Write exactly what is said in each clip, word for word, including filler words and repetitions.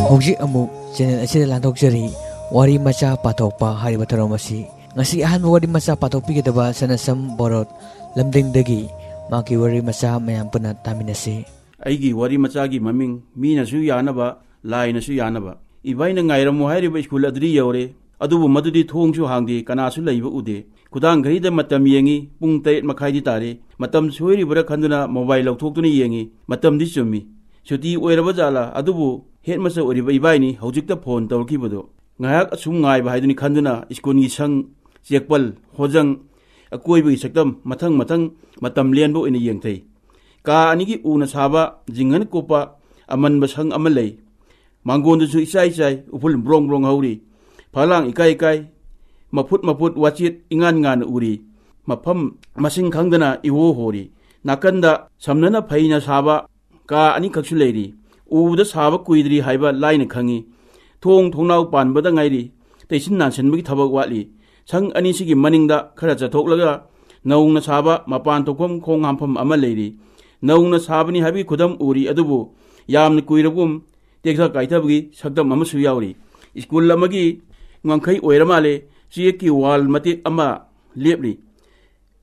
ꯍꯧꯖꯤꯛ ꯑꯃꯨꯛ ꯆꯦꯅꯦꯜ ꯑꯁꯤꯗ ꯂꯥꯟꯊꯣꯛꯆꯔꯤ꯫ ꯋꯥꯔꯤ ꯃꯆꯥ ꯄꯥꯊꯣꯛꯄ ꯍꯥꯏꯔꯤꯕ ꯊꯧꯔꯝ ꯑꯁꯤ꯫ ꯉꯁꯤ ꯑꯍꯥꯟꯕ ꯋꯥꯔꯤ ꯃꯆꯥ ꯄꯥꯊꯣꯛꯄꯤꯒꯗꯕ ꯁꯅꯥꯁꯝ ꯕꯣꯔꯣꯠ ꯂꯝꯗꯤꯡꯗꯒꯤ ꯃꯍꯥꯛꯀꯤ ꯋꯥꯔꯤ ꯃꯆꯥ ꯃꯌꯥꯝ ꯄꯨꯟꯅ ꯇꯥꯃꯤꯟꯅꯁꯤ꯫ ꯑꯩꯒꯤ ꯋꯥꯔꯤ ꯃꯆꯥꯒꯤ ꯃꯃꯤꯡ ꯃꯤꯅꯁꯨ ꯌꯥꯅꯕ, ꯂꯥꯏꯅꯁꯨ ꯌꯥꯅꯕ꯫ ꯏꯕꯥꯏꯅ ꯉꯥꯏꯔꯝꯃꯨ ꯍꯥꯏꯔꯤꯕ ꯁ꯭ꯀꯨꯜ ꯑꯗꯨꯗꯤ ꯌꯧꯔꯦ, ꯑꯗꯨꯕꯨ ꯃꯗꯨꯗꯤ ꯊꯣꯡꯁꯨ ꯍꯥꯡꯗꯦ, ꯀꯅꯥꯁꯨ ꯂꯩꯕ ꯎꯗꯦ꯫ ꯈꯨꯗꯥꯡ ꯘꯔꯤꯗ ꯃꯇꯝ ꯌꯦꯡꯉꯤ, ꯄꯨꯡ ꯇꯔꯦꯠ ꯃꯈꯥꯏꯗꯤ ꯇꯥꯔꯦ꯫ ꯃꯇꯝ ꯁꯣꯏꯔꯤꯕ꯭ꯔꯥ ꯈꯟꯗꯨꯅ ꯃꯣꯕꯥꯏꯜ ꯂꯧꯊꯣꯛꯇꯨꯅ ꯌꯦꯡꯉꯤ꯫ ꯃꯇꯝꯗꯤ ꯆꯨꯝꯃꯤ꯫ ꯁꯨꯇꯤ ꯑꯣꯏꯔꯕ ꯖꯥꯠꯂꯥ? ꯑꯗꯨꯕꯨ ꯍꯦꯠ ꯃꯁꯇꯔ ꯑꯣꯏꯔꯤꯕ ꯏꯕꯥꯏꯅꯤ ꯍꯧꯖꯤꯛꯇ ꯐꯣꯟ ꯇꯧꯔꯛꯈꯤꯕꯗꯣ꯫ ꯉꯥꯏꯍꯥꯛ ꯑꯁꯨꯝ ꯉꯥꯏꯕ ꯍꯥꯏꯗꯨꯅꯤ ꯈꯟꯗꯨꯅ ꯁ꯭ꯀꯨꯜꯒꯤ ꯁꯪ, ꯆꯦꯛꯄꯜ, ꯍꯣꯖꯪ, ꯑꯀꯣꯏꯕꯒꯤ ꯁꯛꯇꯝ ꯃꯊꯪ ꯃꯊꯪ ꯃꯇꯝ ꯂꯦꯟꯕ ꯑꯣꯏꯅ ꯌꯦꯡꯊꯩ꯫ ꯀꯥ ꯑꯅꯤꯒꯤ ꯎꯅ ꯁꯥꯕ ꯖꯤꯡꯒꯅ ꯀꯨꯞꯄ ꯑꯃꯟꯕ ꯁꯪ ꯑꯃ ꯂꯩ꯫ ꯃꯥꯡꯒꯣꯟꯗꯨꯁꯨ ꯏꯆꯥꯏ ꯆꯥꯏ, ꯎꯐꯨꯜ ꯕ꯭ꯔꯣꯡ ꯕ꯭ꯔꯣꯡ ꯍꯧꯔꯤ꯫ ꯐꯂꯥꯡ ꯏꯀꯥꯏ ꯏꯀꯥꯏ, ꯃꯐꯨꯠ ꯃꯐꯨꯠ ꯋꯥꯆꯦꯠ ꯏꯉꯥꯟ ꯉꯥꯟꯅ ꯎꯔꯤ꯫ ꯃꯐꯝ ꯃꯁꯤꯡ ꯈꯪꯗꯅ ꯏꯍꯣ ꯍꯣꯔꯤ꯫ ꯅꯥꯀꯟꯗ ꯁꯝꯅꯅ ꯐꯩꯅ ꯁꯥꯕ ꯀꯥ ꯑꯅꯤꯈꯛꯁꯨ ꯂꯩꯔꯤ꯫ ꯎꯕꯗ ꯁꯥꯕ ꯀꯨꯏꯗ꯭ꯔꯤ ꯍꯥꯏꯕ ꯂꯥꯏꯅ ꯈꯪꯉꯤ꯫ ꯊꯣꯡ ꯊꯣꯡꯅꯥꯎ ꯄꯥꯟꯕꯗ ꯉꯥꯏꯔꯤ꯫ ꯇꯩꯁꯤꯟ ꯅꯥꯟꯁꯤꯟꯕꯒꯤ ꯊꯕꯛ ꯋꯥꯠꯂꯤ꯫ ꯁꯪ ꯑꯅꯤꯁꯤꯒꯤ ꯃꯅꯤꯡꯗ ꯈꯔ ꯆꯠꯊꯣꯛꯂꯒ ꯅꯧꯅ ꯁꯥꯕ ꯃꯄꯥꯟ ꯊꯣꯛꯐꯝ ꯈꯣꯡ ꯍꯥꯝꯐꯝ ꯑꯃ ꯂꯩꯔꯤ꯫ ꯅꯧꯅ ꯁꯥꯕꯅꯤ ꯍꯥꯏꯕꯒꯤ ꯈꯨꯗꯝ ꯎꯔꯤ, ꯑꯗꯨꯕꯨ ꯌꯥꯝꯅ ꯀꯨꯏꯔꯕꯒꯨꯝ ꯇꯦꯛꯊ ꯀꯥꯏꯊꯕꯒꯤ ꯁꯛꯇꯝ ꯑꯃꯁꯨ ꯌꯥꯎꯔꯤ꯫ ꯁ꯭ꯀꯨꯜ ꯑꯃꯒꯤ ꯉꯝꯈꯩ ꯑꯣꯏꯔ ꯃꯥꯜꯂꯦ꯫ ꯆꯦꯛꯀꯤ ꯋꯥꯜ ꯃꯇꯦꯛ ꯑꯃ ꯂꯦꯞꯂꯤ꯫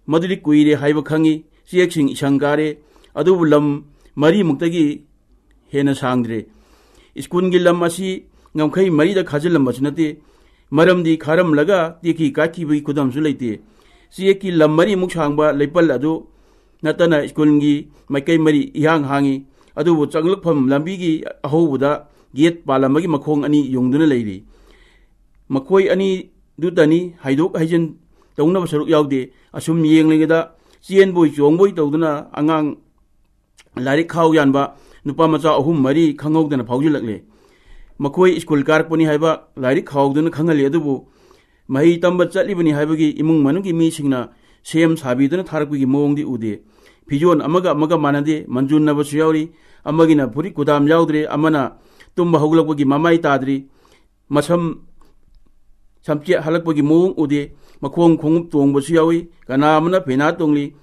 ꯃꯗꯨꯗꯤ ꯀꯨꯏꯔꯦ ꯍꯥꯏꯕ ꯈꯪꯉꯤ꯫ ꯆꯦꯛꯁꯤꯡ ꯏꯁꯪ ꯀꯥꯔꯦ꯫ ꯑꯗꯨꯕꯨ ꯂꯝ ꯃꯔꯤꯃꯨꯛꯇꯒꯤ ꯍꯦꯟꯅ ꯁꯥꯡꯗ꯭ꯔꯦ꯫ ꯁ꯭ꯀꯨꯜꯒꯤ ꯂꯝ ꯑꯁꯤ ꯉꯝꯈꯩ ꯃꯔꯤꯗ ꯈꯥꯖꯤꯜꯂꯝꯕꯁꯨ ꯅꯠꯇꯦ꯫ ꯃꯔꯝꯗꯤ ꯈꯥꯔꯝꯂꯒ ꯇꯦꯛꯈꯤ ꯀꯥꯏꯈꯤꯕꯒꯤ ꯈꯨꯗꯝꯁꯨ ꯂꯩꯇꯦ꯫ ꯆꯦꯛꯀꯤ ꯂꯝ ꯃꯔꯤꯃꯨꯛ ꯁꯥꯡꯕ ꯂꯩꯄꯜ ꯑꯗꯨ ꯅꯠꯇꯅ ꯁ꯭ꯀꯨꯜꯒꯤ ꯃꯥꯏꯀꯩ ꯃꯔꯤ ꯏꯍꯥꯡ ꯍꯥꯡꯉꯤ꯫ ꯑꯗꯨꯕꯨ ꯆꯪꯂꯛꯐꯝ ꯂꯝꯕꯤꯒꯤ ꯑꯍꯧꯕꯗ ꯒꯦꯠ ꯄꯥꯜꯂꯝꯕꯒꯤ ꯃꯈꯣꯡ ꯑꯅꯤ ꯌꯨꯡꯗꯨꯅ ꯂꯩꯔꯤ꯫ ꯃꯈꯣꯏ ꯑꯅꯤꯗꯨꯇꯅꯤ ꯍꯩꯗꯣꯛ ꯍꯩꯖꯤꯟ ꯇꯧꯅꯕ ꯁꯔꯨꯛ ꯌꯥꯎꯗꯦ꯫ ꯑꯁꯨꯝ ꯌꯦꯡꯂꯤꯉꯩꯗ ꯆꯦꯟꯕꯣꯏ ꯆꯣꯡꯕꯣꯏ ꯇꯧꯗꯨꯅ ꯑꯉꯥꯡ ꯂꯥꯏꯔꯤꯛ ꯈꯥꯎ ꯌꯥꯟꯕ ꯅꯨꯄꯥ ꯃꯆꯥ ꯑꯍꯨꯝ ꯃꯔꯤ ꯈꯪꯍꯧꯗꯅ ꯐꯥꯎꯖꯤꯜꯂꯛꯂꯦ꯫ ꯃꯈꯣꯏ ꯁ꯭ꯀꯨꯜ ꯀꯥꯔꯛꯄꯅꯤ ꯍꯥꯏꯕ ꯂꯥꯏꯔꯤꯛ ꯈꯥꯎꯗꯨꯅ ꯈꯪꯍꯜꯂꯤ, ꯑꯗꯨꯕꯨ ꯃꯍꯩ ꯇꯝꯕ ꯆꯠꯂꯤꯕꯅꯤ ꯍꯥꯏꯕꯒꯤ ꯏꯃꯨꯡ ꯃꯅꯨꯡꯒꯤ ꯃꯤꯁꯤꯡꯅ ꯁꯦꯝ ꯁꯥꯕꯤꯗꯨꯅ ꯊꯥꯔꯛꯄꯒꯤ ꯃꯑꯣꯡꯗꯤ ꯎꯗꯦ꯫ ꯐꯤꯖꯣꯜ ꯑꯃꯒ ꯑꯃꯒ ꯃꯥꯟꯅꯗꯦ, ꯃꯟꯖꯨꯟꯅꯕꯁꯨ ꯌꯥꯎꯔꯤ꯫ ꯑꯃꯒꯤꯅ ꯐꯨꯔꯤꯠ ꯀꯨꯗꯥꯝ ꯌꯥꯎꯗ꯭ꯔꯦ, ꯑꯃꯅ ꯇꯨꯝꯕ ꯍꯧꯒꯠꯂꯛꯄꯒꯤ ꯃꯃꯥꯏ ꯇꯥꯗ꯭ꯔꯤ꯫ ꯃꯁꯝ ꯁꯝꯆꯦꯠ ꯍꯜꯂꯛꯄꯒꯤ ꯃꯑꯣꯡ ꯎꯗꯦ꯫ ꯃꯈꯣꯡ ꯈꯣꯡꯎꯞ ꯇꯣꯡꯕꯁꯨ ꯌꯥꯎꯏ꯫ ꯀꯅꯥ ꯑꯃꯅ ꯐꯦꯅꯥ ꯇꯣꯡꯂꯤ꯫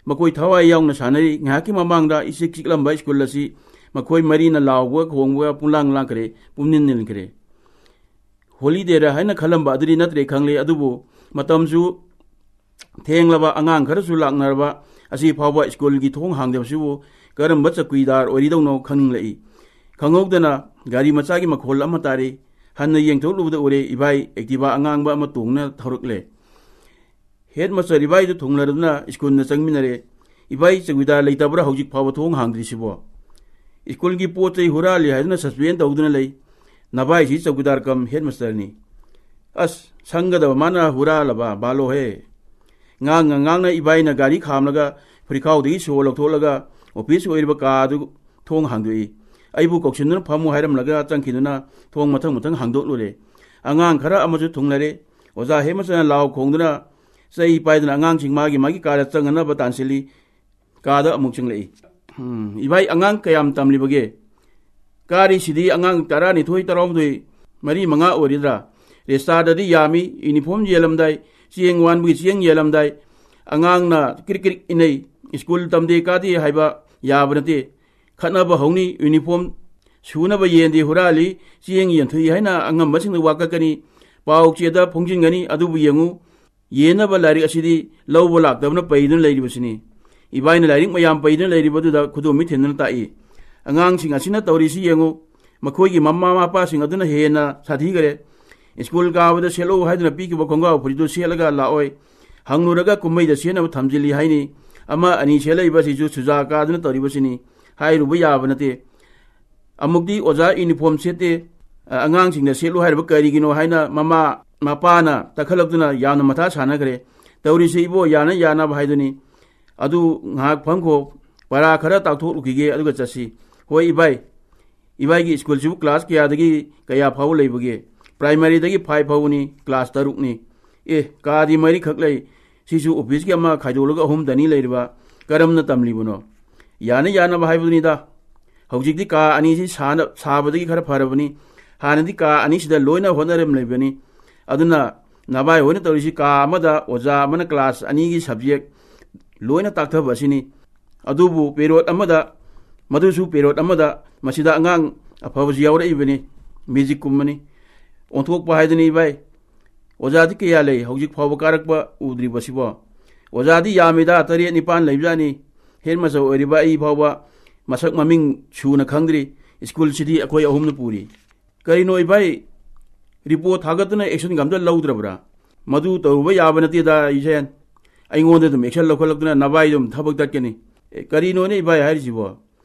ꯃꯈꯣꯏ ꯊꯋꯥꯏ ꯌꯥꯎꯅ ꯁꯥꯟꯅꯔꯤ꯫ ꯉꯥꯏꯍꯥꯛꯀꯤ ꯃꯃꯥꯡꯗ ꯏꯆꯤꯛ ꯆꯤꯛꯂꯝꯕ ꯁ꯭ꯀꯨꯜ ꯑꯁꯤ ꯃꯈꯣꯏ ꯃꯔꯤꯅ ꯂꯥꯎꯕꯒ ꯈꯣꯡꯕꯒ ꯄꯨꯡꯂꯥꯡ ꯂꯥꯡꯈ꯭ꯔꯦ, ꯄꯨꯝꯅꯤꯟ ꯅꯤꯟꯈ꯭ꯔꯦ꯫ ꯍꯣꯂꯤꯗꯦꯔ ꯍꯥꯏꯅ ꯈꯜꯂꯝꯕ ꯑꯗꯨꯗꯤ ꯅꯠꯇ꯭ꯔꯦ ꯈꯪꯂꯦ, ꯑꯗꯨꯕꯨ ꯃꯇꯝꯁꯨ ꯊꯦꯡꯂꯕ, ꯑꯉꯥꯡ ꯈꯔꯁꯨ ꯂꯥꯛꯅꯔꯕ, ꯑꯁꯤ ꯐꯥꯎꯕ ꯁ꯭ꯀꯨꯜꯒꯤ ꯊꯣꯡ ꯍꯥꯡꯗꯕꯁꯤꯕꯨ ꯀꯔꯝꯕ ꯆꯧꯀꯤꯗꯥꯔ ꯑꯣꯏꯔꯤꯗꯧꯅꯣ ꯈꯪꯅꯤꯡꯂꯛꯏ꯫ ꯈꯪꯍꯧꯗꯅ ꯒꯥꯔꯤ ꯃꯆꯥꯒꯤ ꯃꯈꯣꯜ ꯑꯃ ꯇꯥꯔꯤ꯫ ꯍꯟꯅ ꯌꯦꯡꯊꯣꯛꯂꯨꯕꯗ ꯎꯔꯦ, ꯏꯕꯥꯏ ꯑꯦꯛꯇꯤꯚꯥ ꯑꯉꯥꯡꯕ ꯑꯃ ꯇꯣꯡꯗꯨꯅ ꯊꯧꯔꯛꯂꯦ꯫ ꯍꯦꯗ ꯃꯥꯁꯇꯔ ꯏꯕꯥꯏꯗꯨ ꯊꯨꯡꯂꯗꯨꯅ ꯁ꯭ꯀꯨꯜꯗ ꯆꯪꯃꯤꯟꯅꯔꯦ꯫ "ꯏꯕꯥꯏ, ꯆꯧꯀꯤꯗꯥꯔ ꯂꯩꯇꯕ꯭ꯔꯥ ꯍꯧꯖꯤꯛ ꯐꯥꯎꯕ ꯊꯣꯡ ꯍꯥꯡꯗ꯭ꯔꯤꯁꯤꯕꯣ?" "ꯁ꯭ꯀꯨꯜꯒꯤ ꯄꯣꯠ ꯆꯩ ꯍꯨꯔꯥꯜꯂꯤ ꯍꯥꯏꯗꯨꯅ ꯁꯁꯄꯦꯟ ꯇꯧꯗꯨꯅ ꯂꯩ꯫ ꯅꯚꯥꯏꯁꯤ ꯆꯧꯀꯤꯗꯥꯔ ꯀꯝ ꯍꯦꯗ ꯃꯥꯁꯇꯔꯅꯤ꯫" "ꯑꯁ, ꯁꯪꯒꯗꯕ ꯃꯥꯅ ꯍꯨꯔꯥꯜꯂꯕ ꯕꯥꯂꯣ ꯍꯦ!" ꯉꯥꯡꯅ ꯉꯥꯡꯅ ꯏꯕꯥꯏꯅ ꯒꯥꯔꯤ ꯈꯥꯝꯂꯒ ꯐꯨꯔꯤꯈꯥꯎꯗꯒꯤ ꯁꯣ ꯂꯧꯊꯣꯛꯂꯒ ꯑꯣꯐꯤꯁ ꯑꯣꯏꯔꯤꯕ ꯀꯥ ꯑꯗꯨ ꯊꯣꯡ ꯍꯥꯡꯗꯣꯛꯏ꯫ ꯑꯩꯕꯨ ꯀꯧꯁꯤꯟꯗꯨꯅ ꯐꯝꯃꯨ ꯍꯥꯏꯔꯝꯂꯒ ꯆꯪꯈꯤꯗꯨꯅ ꯊꯣꯡ ꯃꯊꯪ ꯃꯊꯪ ꯍꯥꯡꯗꯣꯛꯂꯨꯔꯦ꯫ ꯑꯉꯥꯡ ꯈꯔ ꯑꯃꯁꯨ ꯊꯨꯡꯂꯔꯦ꯫ ꯑꯣꯖꯥ ꯍꯦꯗ ꯃꯥꯁꯇꯔꯅ ꯂꯥꯎ ꯈꯣꯡꯗꯨꯅ ꯆꯩ ꯄꯥꯏꯗꯨꯅ ꯑꯉꯥꯡꯁꯤꯡ ꯃꯥꯒꯤ ꯃꯥꯒꯤ ꯀꯥꯗ ꯆꯪꯅꯅꯕ ꯇꯥꯟꯁꯤꯜꯂꯤ꯫ ꯀꯥꯗ ꯑꯃꯨꯛ ꯆꯪꯂꯛꯏ꯫ "ꯎꯝ, ꯏꯕꯥꯏ, ꯑꯉꯥꯡ ꯀꯌꯥꯝ ꯇꯝꯂꯤꯕꯒꯦ?" "ꯀꯥꯔꯤꯁꯤꯗꯤ ꯑꯉꯥꯡ ꯇꯔꯥꯅꯤꯊꯣꯏ, ꯇꯔꯥꯍꯨꯝꯗꯣꯏ, ꯃꯔꯤ, ꯃꯉꯥ ꯑꯣꯏꯔꯤꯗ꯭ꯔꯥ? ꯔꯦꯁꯇꯥꯔꯗꯗꯤ ꯌꯥꯝꯃꯤ, ꯌꯨꯅꯤꯐꯣꯔꯝ ꯌꯦꯜꯂꯝꯗꯥꯏ, ꯆꯦꯡ ꯋꯥꯟꯕꯒꯤ ꯆꯦꯡ ꯌꯦꯜꯂꯝꯗꯥꯏ, ꯑꯉꯥꯡꯅ ꯀ꯭ꯔꯤꯛ ꯀ꯭ꯔꯤꯛ ꯏꯟꯅꯩ꯫ ꯁ꯭ꯀꯨꯜ ꯇꯝꯗꯦ ꯀꯥꯗꯦ ꯍꯥꯏꯕ ꯌꯥꯕ ꯅꯠꯇꯦ꯫ ꯈꯠꯅꯕ ꯍꯧꯅꯤ, ꯌꯨꯅꯤꯐꯣꯔꯝ ꯁꯨꯅꯕ ꯌꯦꯟꯗꯦ ꯍꯨꯔꯥꯜꯂꯤ, ꯆꯦꯡ ꯌꯦꯟꯊꯣꯛꯏ ꯍꯥꯏꯅ ꯑꯉꯝꯕꯁꯤꯡꯗ ꯋꯥꯀꯠꯀꯅꯤ, ꯄꯥꯎ ꯆꯦꯗ ꯐꯣꯡꯖꯤꯟꯒꯅꯤ, ꯑꯗꯨꯕꯨ ꯌꯦꯡꯉꯨ, ꯌꯦꯟꯅꯕ ꯂꯥꯏꯔꯤꯛ ꯑꯁꯤꯗꯤ ꯂꯧꯕ ꯂꯥꯛꯇꯕꯅ ꯄꯩꯗꯨꯅ ꯂꯩꯔꯤꯕꯁꯤꯅꯤ꯫" ꯏꯕꯥꯏꯅ ꯂꯥꯏꯔꯤꯛ ꯃꯌꯥꯝ ꯄꯩꯗꯨꯅ ꯂꯩꯔꯤꯕꯗꯨꯗ ꯈꯨꯗꯣꯝꯕꯤ ꯊꯤꯟꯗꯨꯅ ꯇꯥꯛꯏ꯫ "ꯑꯉꯥꯡꯁꯤꯡ ꯑꯁꯤꯅ ꯇꯧꯔꯤꯁꯤ ꯌꯦꯡꯉꯨ, ꯃꯈꯣꯏꯒꯤ ꯃꯃꯥ ꯃꯄꯥꯁꯤꯡ ꯑꯗꯨꯅ ꯍꯦꯟꯅ ꯁꯥꯊꯤꯈꯔꯦ꯫ ꯁ꯭ꯀꯨꯜ ꯀꯥꯕꯗ ꯁꯦꯠꯂꯛꯎ ꯍꯥꯏꯗꯨꯅ ꯄꯤꯈꯤꯕ ꯈꯣꯡꯒ꯭ꯔꯥꯎ ꯐꯨꯔꯤꯠꯇꯨ ꯁꯦꯠꯂꯒ ꯂꯥꯛꯑꯣꯏ, ꯍꯪꯂꯨꯔꯒ ꯀꯨꯝꯍꯩꯗ ꯁꯦꯠꯅꯕ ꯊꯝꯖꯤꯜꯂꯤ ꯍꯥꯏꯅꯤ꯫ ꯑꯃ ꯑꯅꯤ ꯁꯦꯠꯂꯛꯏꯕ ꯑꯁꯤꯁꯨ ꯁꯨꯖꯥ ꯀꯥꯗꯨꯅ ꯇꯧꯔꯤꯕꯁꯤꯅꯤ, ꯍꯥꯏꯔꯨꯕ ꯌꯥꯕ ꯅꯠꯇꯦ꯫ ꯑꯃꯨꯛꯇꯤ ꯑꯣꯖꯥ ꯌꯨꯅꯤꯐꯣꯔꯝ ꯁꯦꯠꯇꯦ, ꯑ, ꯑꯉꯥꯡꯁꯤꯡꯅ ꯁꯦꯠꯂꯨ ꯍꯥꯏꯔꯤꯕ ꯀꯔꯤꯒꯤꯅꯣ ꯍꯥꯏꯅ ꯃꯃꯥ ꯃꯄꯥꯅ ꯇꯛꯈꯠꯂꯛꯇꯨꯅ ꯌꯥꯝꯅ ꯃꯊꯥ ꯁꯥꯅꯈ꯭ꯔꯦ꯫ ꯇꯧꯔꯤꯁꯤ ꯏꯕꯣ, ꯌꯥꯅ ꯌꯥꯅꯕ ꯍꯥꯏꯗꯨꯅꯤ꯫ ꯑꯗꯨ ꯉꯥꯏꯍꯥꯛ ꯐꯝꯈꯣ, ꯄꯔꯥ ꯈꯔ ꯇꯥꯛꯊꯣꯛꯂꯨꯈꯤꯒꯦ, ꯑꯗꯨꯒ ꯆꯠꯁꯤ꯫ ꯍꯣꯏ ꯏꯕꯥꯏ, ꯏꯕꯥꯏꯒꯤ ꯁ꯭ꯀꯨꯜꯁꯤꯕꯨ ꯀ꯭ꯂꯥꯁ ꯀꯌꯥꯗꯒꯤ ꯀꯌꯥ ꯐꯥꯎꯕ ꯂꯩꯕꯒꯦ? ꯄ꯭ꯔꯥꯏꯃꯔꯤꯗꯒꯤ ꯐꯥꯏꯚ ꯐꯥꯎꯕꯅꯤ, ꯀ꯭ꯂꯥꯁ ꯇꯔꯨꯛꯅꯤ꯫ ꯑꯦ, ꯀꯥꯗꯤ ꯃꯔꯤꯈꯛ ꯂꯩ, ꯁꯤꯁꯨ ꯑꯣꯐꯤꯁꯀꯤ ꯑꯃ ꯈꯥꯏꯗꯣꯛꯂꯒ ꯑꯍꯨꯝꯗꯅꯤ ꯂꯩꯔꯤꯕ, ꯀꯔꯝꯅ ꯇꯝꯂꯤꯕꯅꯣ? ꯌꯥꯅ ꯌꯥꯅꯕ ꯍꯥꯏꯕꯗꯨꯅꯤꯗ꯫ ꯍꯧꯖꯤꯛꯇꯤ ꯀꯥ ꯑꯅꯤꯁꯤ ꯁꯥꯅ-, ꯁꯥꯕꯗꯒꯤ ꯈꯔ ꯐꯔꯕꯅꯤ, ꯍꯥꯟꯅꯗꯤ ꯀꯥ ꯑꯅꯤꯁꯤꯗ ꯂꯣꯏꯅ ꯍꯣꯠꯅꯔꯝꯂꯤꯕꯅꯤ꯫ ꯑꯗꯨꯅ ꯅꯚꯥꯏ ꯍꯣꯏꯅ ꯇꯧꯔꯤꯁꯤ ꯀꯥ ꯑꯃꯗ ꯑꯣꯖꯥ ꯑꯃꯅ ꯀ꯭ꯂꯥꯁ ꯑꯅꯤꯒꯤ ꯁꯕꯖꯦꯛ ꯂꯣꯏꯅ ꯇꯥꯛꯊꯕ ꯑꯁꯤꯅꯤ꯫ ꯑꯗꯨꯕꯨ ꯄꯦꯔꯣꯠ ꯑꯃꯗ ꯃꯗꯨꯁꯨ ꯄꯦꯔꯣꯠ ꯑꯃꯗ ꯃꯁꯤꯗ ꯑꯉꯥꯡ ꯑꯐꯕꯁꯨ ꯌꯥꯎꯔꯛꯏꯕꯅꯤ, ꯃꯦꯖꯤꯛꯀꯨꯝꯕꯅꯤ꯫ ꯑꯣꯟꯊꯣꯛꯄ ꯍꯥꯏꯗꯨꯅꯤ ꯏꯕꯥꯏ꯫ ꯑꯣꯖꯥꯗꯤ ꯀꯌꯥ ꯂꯩ ꯍꯧꯖꯤꯛ ꯐꯥꯎꯕ ꯀꯥꯔꯛꯄ ꯎꯗ꯭ꯔꯤꯕꯁꯤꯕꯣ? ꯑꯣꯖꯥꯗꯤ ꯌꯥꯝꯃꯤꯗ, ꯇꯔꯦꯠ ꯅꯤꯄꯥꯟ ꯂꯩꯕꯖꯥꯠꯅꯤ꯫ ꯍꯦꯠ ꯃꯥꯁꯇꯔ ꯑꯣꯏꯔꯤꯕ ꯑꯩ ꯐꯥꯎꯕ ꯃꯁꯛ ꯃꯃꯤꯡ ꯁꯨꯅ ꯈꯪꯗ꯭ꯔꯤ꯫ ꯁ꯭ꯀꯨꯜꯁꯤꯗꯤ ꯑꯩꯈꯣꯏ ꯑꯍꯨꯝꯅ ꯄꯨꯔꯤ꯫ ꯀꯔꯤꯅꯣ ꯏꯕꯥꯏ, ꯔꯤꯄꯣꯔꯠ ꯊꯥꯒꯠꯇꯨꯅ ꯑꯦꯛꯁꯟꯒ ꯑꯝꯇ ꯂꯧꯗ꯭ꯔꯕ꯭ꯔꯥ? ꯃꯗꯨ ꯇꯧꯔꯨꯕ ꯌꯥꯕ ꯅꯠꯇꯦꯗ ꯏꯆꯦꯟ꯫ ꯑꯩꯉꯣꯟꯗ ꯑꯗꯨꯝ ꯑꯦꯛꯁꯟ ꯂꯧꯈꯠꯂꯛꯇꯨꯅ ꯅꯕꯥꯏꯗꯨ ꯑꯗꯨꯝ ꯊꯕꯛ ꯇꯠꯀꯅꯤ꯫ ꯑꯦ, ꯀꯔꯤꯅꯣꯅꯦ ꯏꯕꯥꯏ ꯍꯥꯏꯔꯤꯁꯤꯕꯣ?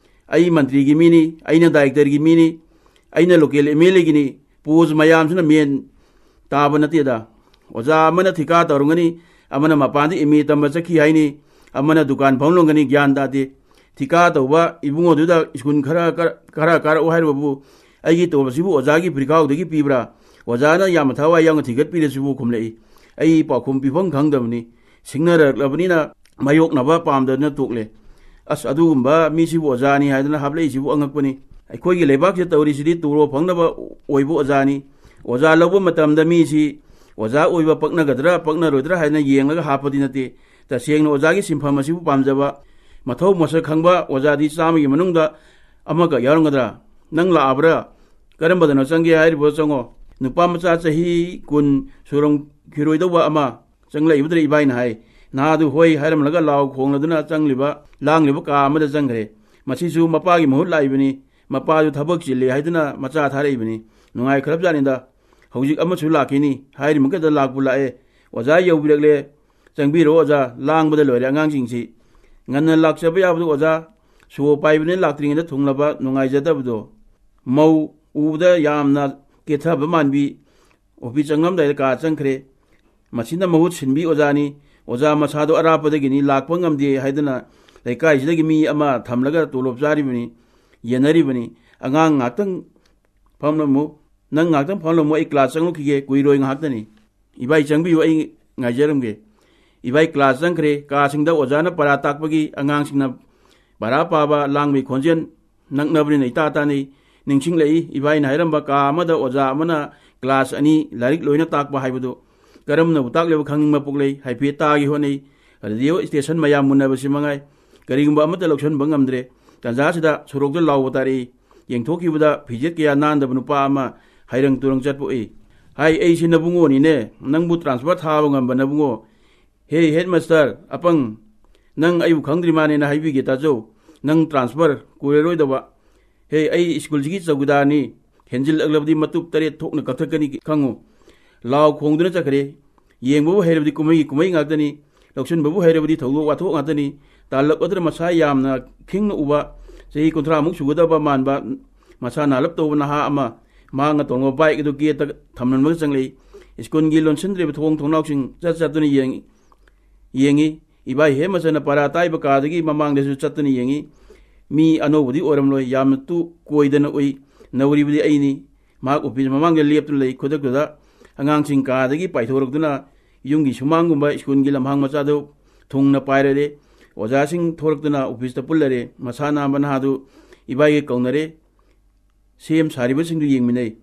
ꯑꯩ ꯃꯟꯇ꯭ꯔꯤꯒꯤ ꯃꯤꯅꯤ, ꯑꯩꯅ ꯗꯥꯏꯔꯦꯛꯇꯔꯒꯤ ꯃꯤꯅꯤ, ꯑꯩꯅ ꯂꯣꯀꯦꯜ ꯑꯦꯝ ꯑꯦꯜ ꯑꯦꯒꯤꯅꯤ꯫ ꯄꯣꯁ ꯃꯌꯥꯝꯁꯤꯅ ꯃꯦꯟ ꯇꯥꯕ ꯅꯠꯇꯦꯗ꯫ ꯑꯣꯖꯥ ꯑꯃꯅ ꯊꯤꯀꯥ ꯇꯧꯔꯝꯒꯅꯤ, ꯑꯃꯅ ꯃꯄꯥꯟꯗ ꯑꯦꯝ ꯑꯦ ꯇꯝꯕ ꯆꯠꯈꯤ ꯍꯥꯏꯅꯤ, ꯑꯃꯅ ꯗꯨꯀꯥꯟ ꯐꯝꯂꯝꯒꯅꯤ, ꯒ꯭ꯌꯥꯟ ꯇꯥꯗꯦ꯫ ꯊꯤꯀꯥ ꯇꯧꯕ ꯏꯕꯨꯡꯉꯣꯗꯨꯗ ꯁ꯭ꯀꯨꯜ ꯈꯔ, ꯈꯔ, ꯈꯔ ꯀꯥꯔꯛꯎ ꯍꯥꯏꯔꯕꯕꯨ, ꯑꯩꯒꯤ ꯇꯣꯂꯣꯞꯁꯤꯕꯨ ꯑꯣꯖꯥꯒꯤ ꯄꯤꯔꯈꯥꯎꯗꯒꯤ ꯄꯤꯕ꯭ꯔꯥ? ꯑꯣꯖꯥꯅ ꯌꯥꯝꯅ ꯊꯋꯥꯏ ꯌꯥꯎꯅ ꯊꯤꯒꯠꯄꯤꯔꯁꯤꯕꯨ ꯈꯨꯝꯂꯛꯏ꯫ ꯑꯩ ꯄꯥꯎꯈꯨꯝ ꯄꯤꯐꯝ ꯈꯪꯗꯕꯅꯤ꯫ ꯁꯤꯡꯅꯔꯛꯂꯕꯅꯤꯅ ꯃꯥꯌꯣꯛꯅꯕ ꯄꯥꯝꯗꯗꯅ ꯇꯣꯛꯂꯦ꯫ ꯑꯁ, ꯑꯗꯨꯒꯨꯝꯕ ꯃꯤꯁꯤꯕꯨ ꯑꯣꯖꯥꯅꯤ ꯍꯥꯏꯗꯅ ꯍꯥꯞꯂꯛꯏꯁꯤꯕꯨ ꯑꯉꯛꯄꯅꯤ꯫ ꯑꯩꯈꯣꯏꯒꯤ ꯂꯩꯕꯥꯛꯁꯤꯗ ꯇꯧꯔꯤꯁꯤꯗꯤ ꯇꯣꯂꯣꯞ ꯐꯪꯅꯕ ꯑꯣꯏꯕ ꯑꯣꯖꯥꯅꯤ꯫ ꯑꯣꯖꯥ ꯂꯧꯕ ꯃꯇꯝꯗ ꯃꯤꯁꯤ ꯑꯣꯖꯥ ꯑꯣꯏꯕ ꯄꯛꯅꯒꯗ꯭ꯔꯥ ꯄꯛꯅꯔꯣꯏꯗ꯭ꯔꯥ ꯍꯥꯏꯅ ꯌꯦꯡꯂꯒ ꯍꯥꯞꯄꯗꯤ ꯅꯠꯇꯦ꯫ ꯇꯁꯦꯡꯅ ꯑꯣꯖꯥꯒꯤ ꯁꯤꯟꯐꯝ ꯑꯁꯤꯕꯨ ꯄꯥꯝꯖꯕ, ꯃꯊꯧ ꯃꯁꯛ ꯈꯪꯕ ꯑꯣꯖꯥꯗꯤ ꯆꯥꯝꯃꯒꯤ ꯃꯅꯨꯡꯗ ꯑꯃꯈꯛ ꯌꯥꯎꯔꯝꯒꯗ꯭ꯔꯥ? ꯅꯪ ꯂꯥꯛꯑꯕ꯭ꯔꯥ? ꯀꯔꯝꯕꯗꯅꯣ ꯆꯪꯒꯦ ꯍꯥꯏꯔꯤꯕꯣ? ꯆꯪꯉꯣ꯫ ꯅꯨꯄꯥ ꯃꯆꯥ ꯆꯍꯤ ꯀꯨꯟ ꯁꯨꯔꯝꯈꯤꯔꯣꯏꯗꯧꯕ ꯑꯃ ꯆꯪꯂꯛꯏꯕꯗꯨꯗ ꯏꯕꯥꯏꯅ ꯍꯥꯏ꯫ ꯅꯍꯥꯗꯨ ꯍꯣꯏ ꯍꯥꯏꯔꯝꯂꯒ ꯂꯥꯎ ꯈꯣꯡꯂꯗꯨꯅ ꯆꯪꯂꯤꯕ, ꯂꯥꯡꯂꯤꯕ ꯀꯥ ꯑꯃꯗ ꯆꯪꯈ꯭ꯔꯦ꯫ ꯃꯁꯤꯁꯨ ꯃꯄꯥꯒꯤ ꯃꯍꯨꯠ ꯂꯥꯛꯏꯕꯅꯤ꯫ ꯃꯄꯥꯗꯨ ꯊꯕꯛ ꯆꯤꯜꯂꯤ ꯍꯥꯏꯗꯨꯅ ꯃꯆꯥ ꯊꯥꯔꯛꯏꯕꯅꯤ꯫ ꯅꯨꯡꯉꯥꯏꯈ꯭ꯔꯕꯖꯥꯠꯅꯤꯗ꯫ ꯍꯧꯖꯤꯛ ꯑꯃꯁꯨ ꯂꯥꯛꯈꯤꯅꯤ ꯍꯥꯏꯔꯤꯃꯈꯩꯗ ꯂꯥꯛꯄꯨ ꯂꯥꯛꯑꯦ꯫ "ꯑꯣꯖꯥ ꯌꯧꯕꯤꯔꯛꯂꯦ, ꯆꯪꯕꯤꯔꯛꯑꯣ ꯑꯣꯖꯥ, ꯂꯥꯡꯕꯗ ꯂꯣꯏꯔꯦ ꯑꯉꯥꯡꯁꯤꯡꯁꯤ"꯫ ꯉꯟꯅ ꯂꯥꯛꯆꯕ ꯌꯥꯕꯗꯨ ꯑꯣꯖꯥ, ꯁꯣ ꯄꯥꯏꯕꯅ ꯂꯥꯛꯇ꯭ꯔꯤꯉꯩꯗ ꯊꯨꯡꯂꯕ ꯅꯨꯡꯉꯥꯏꯖꯗꯕꯗꯣ꯫ ꯃꯧ ꯎꯕꯗ ꯌꯥꯝꯅ ꯀꯦꯊꯕ ꯃꯥꯟꯕꯤ ꯑꯣꯐꯤꯁ ꯆꯪꯉꯝꯗꯥꯏꯗ ꯀꯥ ꯆꯪꯈ꯭ꯔꯦ꯫ ꯃꯁꯤꯅ ꯃꯍꯨꯠ ꯁꯤꯟꯕꯤ ꯑꯣꯖꯥꯅꯤ꯫ ꯑꯣꯖꯥ ꯃꯁꯥꯗꯣ ꯑꯔꯥꯞꯄꯗꯒꯤꯅꯤ, ꯂꯥꯛꯄ ꯉꯝꯗꯦ ꯍꯥꯏꯗꯨꯅ ꯂꯩꯀꯥꯏꯁꯤꯗꯒꯤ ꯃꯤ ꯑꯃ ꯊꯝꯂꯒ ꯇꯣꯂꯣꯞ ꯆꯥꯔꯤꯕꯅꯤ, ꯌꯦꯟꯅꯔꯤꯕꯅꯤ꯫ "ꯑꯉꯥꯡ ꯉꯥꯛꯇꯪ ꯐꯝꯂꯝꯃꯨ, ꯅꯪ ꯉꯥꯛꯇꯪ ꯐꯝꯂꯝꯃꯨ, ꯑꯩ ꯀ꯭ꯂꯥꯁ ꯆꯪꯉꯨꯈꯤꯒꯦ, ꯀꯨꯏꯔꯣꯏ, ꯉꯥꯏꯍꯥꯛꯇꯅꯤ꯫ ꯏꯕꯥꯏ ꯆꯪꯕꯤꯌꯨ, ꯑꯩ ꯉꯥꯏꯖꯔꯝꯒꯦ"꯫ ꯏꯕꯥꯏ ꯀ꯭ꯂꯥꯁ ꯆꯪꯈ꯭ꯔꯦ꯫ ꯀꯥꯁꯤꯡꯗ ꯑꯣꯖꯥꯅ ꯄꯔꯥ ꯇꯥꯛꯄꯒꯤ, ꯑꯉꯥꯡꯁꯤꯡꯅ ꯄꯔꯥ ꯄꯥꯕ, ꯂꯥꯡꯕꯒꯤ ꯈꯣꯟꯖꯦꯜ ꯅꯛꯅꯕꯅꯤꯅ ꯏꯇꯥ ꯇꯥꯅꯩ꯫ ꯅꯤꯡꯁꯤꯡꯂꯛꯏ ꯏꯕꯥꯏꯅ ꯍꯥꯏꯔꯝꯕ ꯀꯥ ꯑꯃꯗ ꯑꯣꯖꯥ ꯑꯃꯅ ꯀ꯭ꯂꯥꯁ ꯑꯅꯤ ꯂꯥꯏꯔꯤꯛ ꯂꯣꯏꯅ ꯇꯥꯛꯄ ꯍꯥꯏꯕꯗꯨ꯫ ꯀꯔꯝꯅꯕꯨ ꯇꯥꯛꯂꯤꯕ ꯈꯪꯅꯤꯡꯕ ꯄꯣꯛꯂꯛꯏ꯫ ꯍꯥꯏꯐꯦꯠ ꯇꯥꯒꯦ ꯍꯣꯠꯅꯩ꯫ ꯔꯦꯗꯤꯑꯣ ꯁ꯭ꯇꯦꯁꯟ ꯃꯌꯥꯝ ꯃꯨꯟꯅꯕꯁꯤ ꯃꯉꯥꯏ꯫ ꯀꯔꯤꯒꯨꯝꯕ ꯑꯃꯠꯇ ꯂꯧꯁꯤꯟꯕ ꯉꯝꯗ꯭ꯔꯦ꯫ ꯇꯥꯟꯖꯥꯁꯤꯗ ꯁꯣꯔꯣꯛꯇ ꯂꯥꯎꯕ ꯇꯥꯔꯛꯏ꯫ ꯌꯦꯡꯊꯣꯛꯈꯤꯕꯗ ꯐꯤꯖꯦꯠ ꯀꯌꯥ ꯅꯥꯟꯗꯕ ꯅꯨꯄꯥ ꯑꯃ ꯍꯩꯔꯪ ꯇꯨꯔꯪ ꯆꯠꯄ ꯎꯏ꯫ "ꯍꯥꯏ, ꯑꯩꯁꯤ ꯅꯕꯨꯡꯉꯣꯅꯤꯅꯦ, ꯅꯪꯕꯨ ꯇ꯭ꯔꯥꯟꯁꯐꯔ ꯊꯥꯕ ꯉꯝꯕ ꯅꯕꯨꯡꯉꯣ꯫ ꯍꯦ ꯍꯦꯗ ꯃꯥꯁꯇꯔ ꯑꯄꯪ, ꯅꯪ ꯑꯩꯕꯨ ꯈꯪꯗ꯭ꯔꯤ ꯃꯥꯅꯦꯅ ꯍꯥꯏꯕꯤꯒꯦ ꯇꯥꯖꯧ꯫ ꯅꯪ ꯇ꯭ꯔꯥꯟꯁꯐꯔ ꯀꯨꯏꯔꯔꯣꯏꯗꯕ꯫ ꯍꯦ, ꯑꯩ ꯁ꯭ꯀꯨꯜꯁꯤꯒꯤ ꯆꯧꯀꯤꯗꯥꯔꯅꯤ, ꯍꯦꯟꯖꯤꯜꯂꯛꯂꯕꯗꯤ ꯃꯇꯨꯞ ꯇꯔꯦꯠ ꯊꯣꯛꯅ ꯀꯛꯊꯠꯀꯅꯤ ꯈꯪꯉꯨ"꯫ ꯂꯥꯎ ꯈꯣꯡꯗꯨꯅ ꯆꯠꯈ꯭ꯔꯦ꯫ ꯌꯦꯡꯕꯕꯨ ꯍꯩꯔꯕꯗꯤ ꯀꯨꯝꯍꯩꯒꯤ ꯀꯨꯝꯍꯩ ꯉꯥꯛꯇꯅꯤ, ꯂꯧꯁꯤꯟꯕꯕꯨ ꯍꯩꯔꯕꯗꯤ ꯊꯧꯗꯣꯛ ꯋꯥꯊꯣꯛ ꯉꯥꯛꯇꯅꯤ꯫ ꯇꯥꯜꯂꯛ ꯑꯗꯨꯅ ꯃꯁꯥ ꯌꯥꯝꯅ ꯈꯤꯡꯅ ꯎꯕ, ꯆꯍꯤ ꯀꯨꯟꯊ꯭ꯔꯥꯃꯨꯛ ꯁꯨꯒꯗꯕ ꯃꯥꯟꯕ, ꯃꯁꯥ ꯅꯥꯜꯂꯞ ꯇꯧꯕ ꯅꯍꯥ ꯑꯃ ꯃꯍꯥꯛꯅ ꯇꯣꯡꯕ ꯕꯥꯏꯛ ꯑꯗꯨ ꯒꯦꯠꯇ ꯊꯝꯂꯝꯂꯒ ꯆꯪꯂꯛꯏ꯫ ꯁ꯭ꯀꯨꯜꯒꯤ ꯂꯣꯟꯁꯤꯟꯗ꯭ꯔꯤꯕ ꯊꯣꯡ ꯊꯣꯡꯅꯥꯎꯁꯤꯡ ꯆꯠ ꯆꯠꯇꯨꯅ ꯌꯦꯡ-, ꯌꯦꯡꯉꯤ꯫ ꯏꯕꯥꯏ ꯍꯦꯃꯆꯟꯗ ꯄꯥꯔꯥ ꯇꯥꯏꯕ ꯀꯥꯗꯒꯤ ꯃꯃꯥꯡꯗꯁꯨ ꯆꯠꯇꯨꯅ ꯌꯦꯡꯉꯤ꯫ ꯃꯤ ꯑꯅꯧꯕꯗꯤ ꯑꯣꯏꯔꯝꯂꯣꯏ, ꯌꯥꯝꯅ ꯇꯨ ꯀꯣꯏꯗꯅ ꯎꯏ꯫ ꯅꯧꯔꯤꯕꯗꯤ ꯑꯩꯅꯤ꯫ ꯃꯍꯥꯛ ꯑꯣꯐꯤꯁ ꯃꯃꯥꯡꯗ ꯂꯦꯞꯇꯨꯅ ꯂꯩ꯫ ꯈꯨꯗꯛꯇꯨꯗ ꯑꯉꯥꯡꯁꯤꯡ ꯀꯥꯗꯒꯤ ꯄꯥꯏꯊꯣꯔꯛꯇꯨꯅ ꯌꯨꯝꯒꯤ ꯁꯨꯃꯥꯡꯒꯨꯝꯕ ꯁ꯭ꯀꯨꯜꯒꯤ ꯂꯝꯍꯥꯡ ꯃꯆꯥꯗꯨ ꯊꯨꯡꯅ ꯄꯥꯏꯔꯔꯦ꯫ ꯑꯣꯖꯥꯁꯤꯡ ꯊꯣꯔꯛꯇꯨꯅ ꯑꯣꯐꯤꯁꯇ ꯄꯨꯜꯂꯔꯦ꯫ ꯃꯁꯥ ꯅꯥꯟꯕ ꯅꯍꯥꯗꯨ ꯏꯕꯥꯏꯒ ꯀꯧꯅꯔꯦ꯫ ꯁꯦꯝ ꯁꯥꯔꯤꯕꯁꯤꯡꯗꯨ ꯌꯦꯡꯃꯤꯟꯅꯩ꯫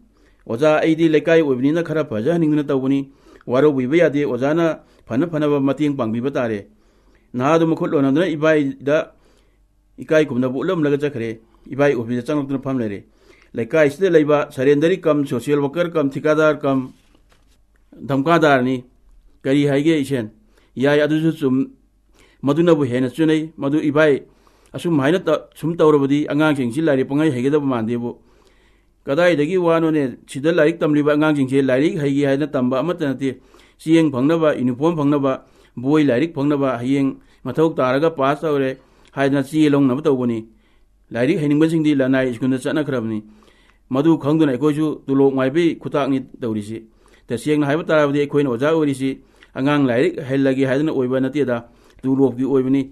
"ꯑꯣꯖꯥ, ꯑꯩꯗꯤ ꯂꯩꯀꯥꯏ ꯑꯣꯏꯕꯅꯤꯅ ꯈꯔ ꯐꯖꯍꯟꯅꯤꯡꯗꯨꯅ ꯇꯧꯕꯅꯤ꯫ ꯋꯥꯔꯧꯕꯤꯕ ꯌꯥꯗꯦ꯫ ꯑꯣꯖꯥꯅ ꯐꯅ ꯐꯅꯕ ꯃꯇꯦꯡ ꯄꯥꯡꯕꯤꯕ ꯇꯥꯔꯦ"꯫ ꯅꯍꯥꯗꯨ ꯃꯈꯨꯠ ꯂꯣꯟꯅꯗꯨꯅ ꯏꯕꯥꯏꯗ ꯏꯀꯥꯏ ꯈꯨꯝꯅꯕ ꯎꯠꯂꯝꯂꯒ ꯆꯠꯈ꯭ꯔꯦ꯫ ꯏꯕꯥꯏ ꯑꯣꯐꯤꯁꯇ ꯆꯪꯂꯛꯇꯨꯅ ꯐꯝ ꯂꯩꯔꯦ꯫ "ꯂꯩꯀꯥꯏꯁꯤꯗ ꯂꯩꯕ ꯁꯔꯦꯟꯗꯔꯤ ꯀꯝ ꯁꯣꯁꯤꯌꯦꯜ ꯋꯥꯀꯔ ꯀꯝ ꯊꯤꯀꯥꯗꯥꯔ ꯀꯝ ꯙꯝꯀꯥꯗꯥꯔꯅꯤ꯫ ꯀꯔꯤ ꯍꯥꯏꯒꯦ ꯏꯁꯦꯟ?" "ꯌꯥꯏ, ꯑꯗꯨꯁꯨ ꯆꯨꯝ-, ꯃꯗꯨꯅꯕꯨ ꯍꯦꯟꯅ ꯆꯨꯅꯩ꯫ ꯃꯗꯨ ꯏꯕꯥꯏ ꯑꯁꯨꯝ ꯍꯥꯏꯅ ꯇ-, ꯁꯨꯝ ꯇꯧꯔꯕꯗꯤ ꯑꯉꯥꯡꯁꯤꯡꯁꯤ ꯂꯥꯏꯔꯤꯛ ꯄꯪꯍꯩ ꯍꯩꯒꯗꯕ ꯃꯥꯟꯗꯦꯕꯨ"꯫ "ꯀꯗꯥꯏꯗꯒꯤ ꯋꯥꯅꯣꯅꯦ? ꯁꯤꯗ ꯂꯥꯏꯔꯤꯛ ꯇꯝꯂꯤꯕ ꯑꯉꯥꯡꯁꯤꯡꯁꯦ ꯂꯥꯏꯔꯤꯛ ꯍꯩꯒꯦ ꯍꯥꯏꯅ ꯇꯝꯕ ꯑꯃꯠꯇ ꯅꯠꯇꯦ꯫ ꯆꯦꯡ ꯐꯪꯅꯕ, ꯌꯨꯅꯤꯐꯣꯔꯝ ꯐꯪꯅꯕ, ꯕꯣꯏ ꯂꯥꯏꯔꯤꯛ ꯐꯪꯅꯕ, ꯍꯌꯦꯡ ꯃꯊꯧ ꯇꯥꯔꯒ ꯄꯥꯁ ꯇꯧꯔꯦ ꯍꯥꯏꯗꯅ ꯆꯦ ꯂꯧꯅꯕ ꯇꯧꯕꯅꯤ꯫ ꯂꯥꯏꯔꯤꯛ ꯍꯩꯅꯤꯡꯕꯁꯤꯡꯗꯤ ꯂꯅꯥꯏ ꯁ꯭ꯀꯨꯜꯗ ꯆꯠꯅꯈ꯭ꯔꯕꯅꯤ꯫ ꯃꯗꯨ ꯈꯪꯗꯨꯅ ꯑꯩꯈꯣꯏꯁꯨ ꯇꯣꯂꯣꯞ ꯉꯥꯏꯕꯒꯤ ꯈꯨꯇꯥꯛꯅꯤ ꯇꯧꯔꯤꯁꯤ꯫ ꯇꯁꯦꯡꯅ ꯍꯥꯏꯕ ꯇꯥꯔꯕꯗꯤ ꯑꯩꯈꯣꯏꯅ ꯑꯣꯖꯥ ꯑꯣꯏꯔꯤꯁꯤ ꯑꯉꯥꯡ ꯂꯥꯏꯔꯤꯛ ꯍꯩꯍꯜꯂꯒꯦ ꯍꯥꯏꯗꯅ ꯑꯣꯏꯕ ꯅꯠꯇꯦꯗ, ꯇꯣꯂꯣꯞꯀꯤ ꯑꯣꯏꯕꯅꯤ꯫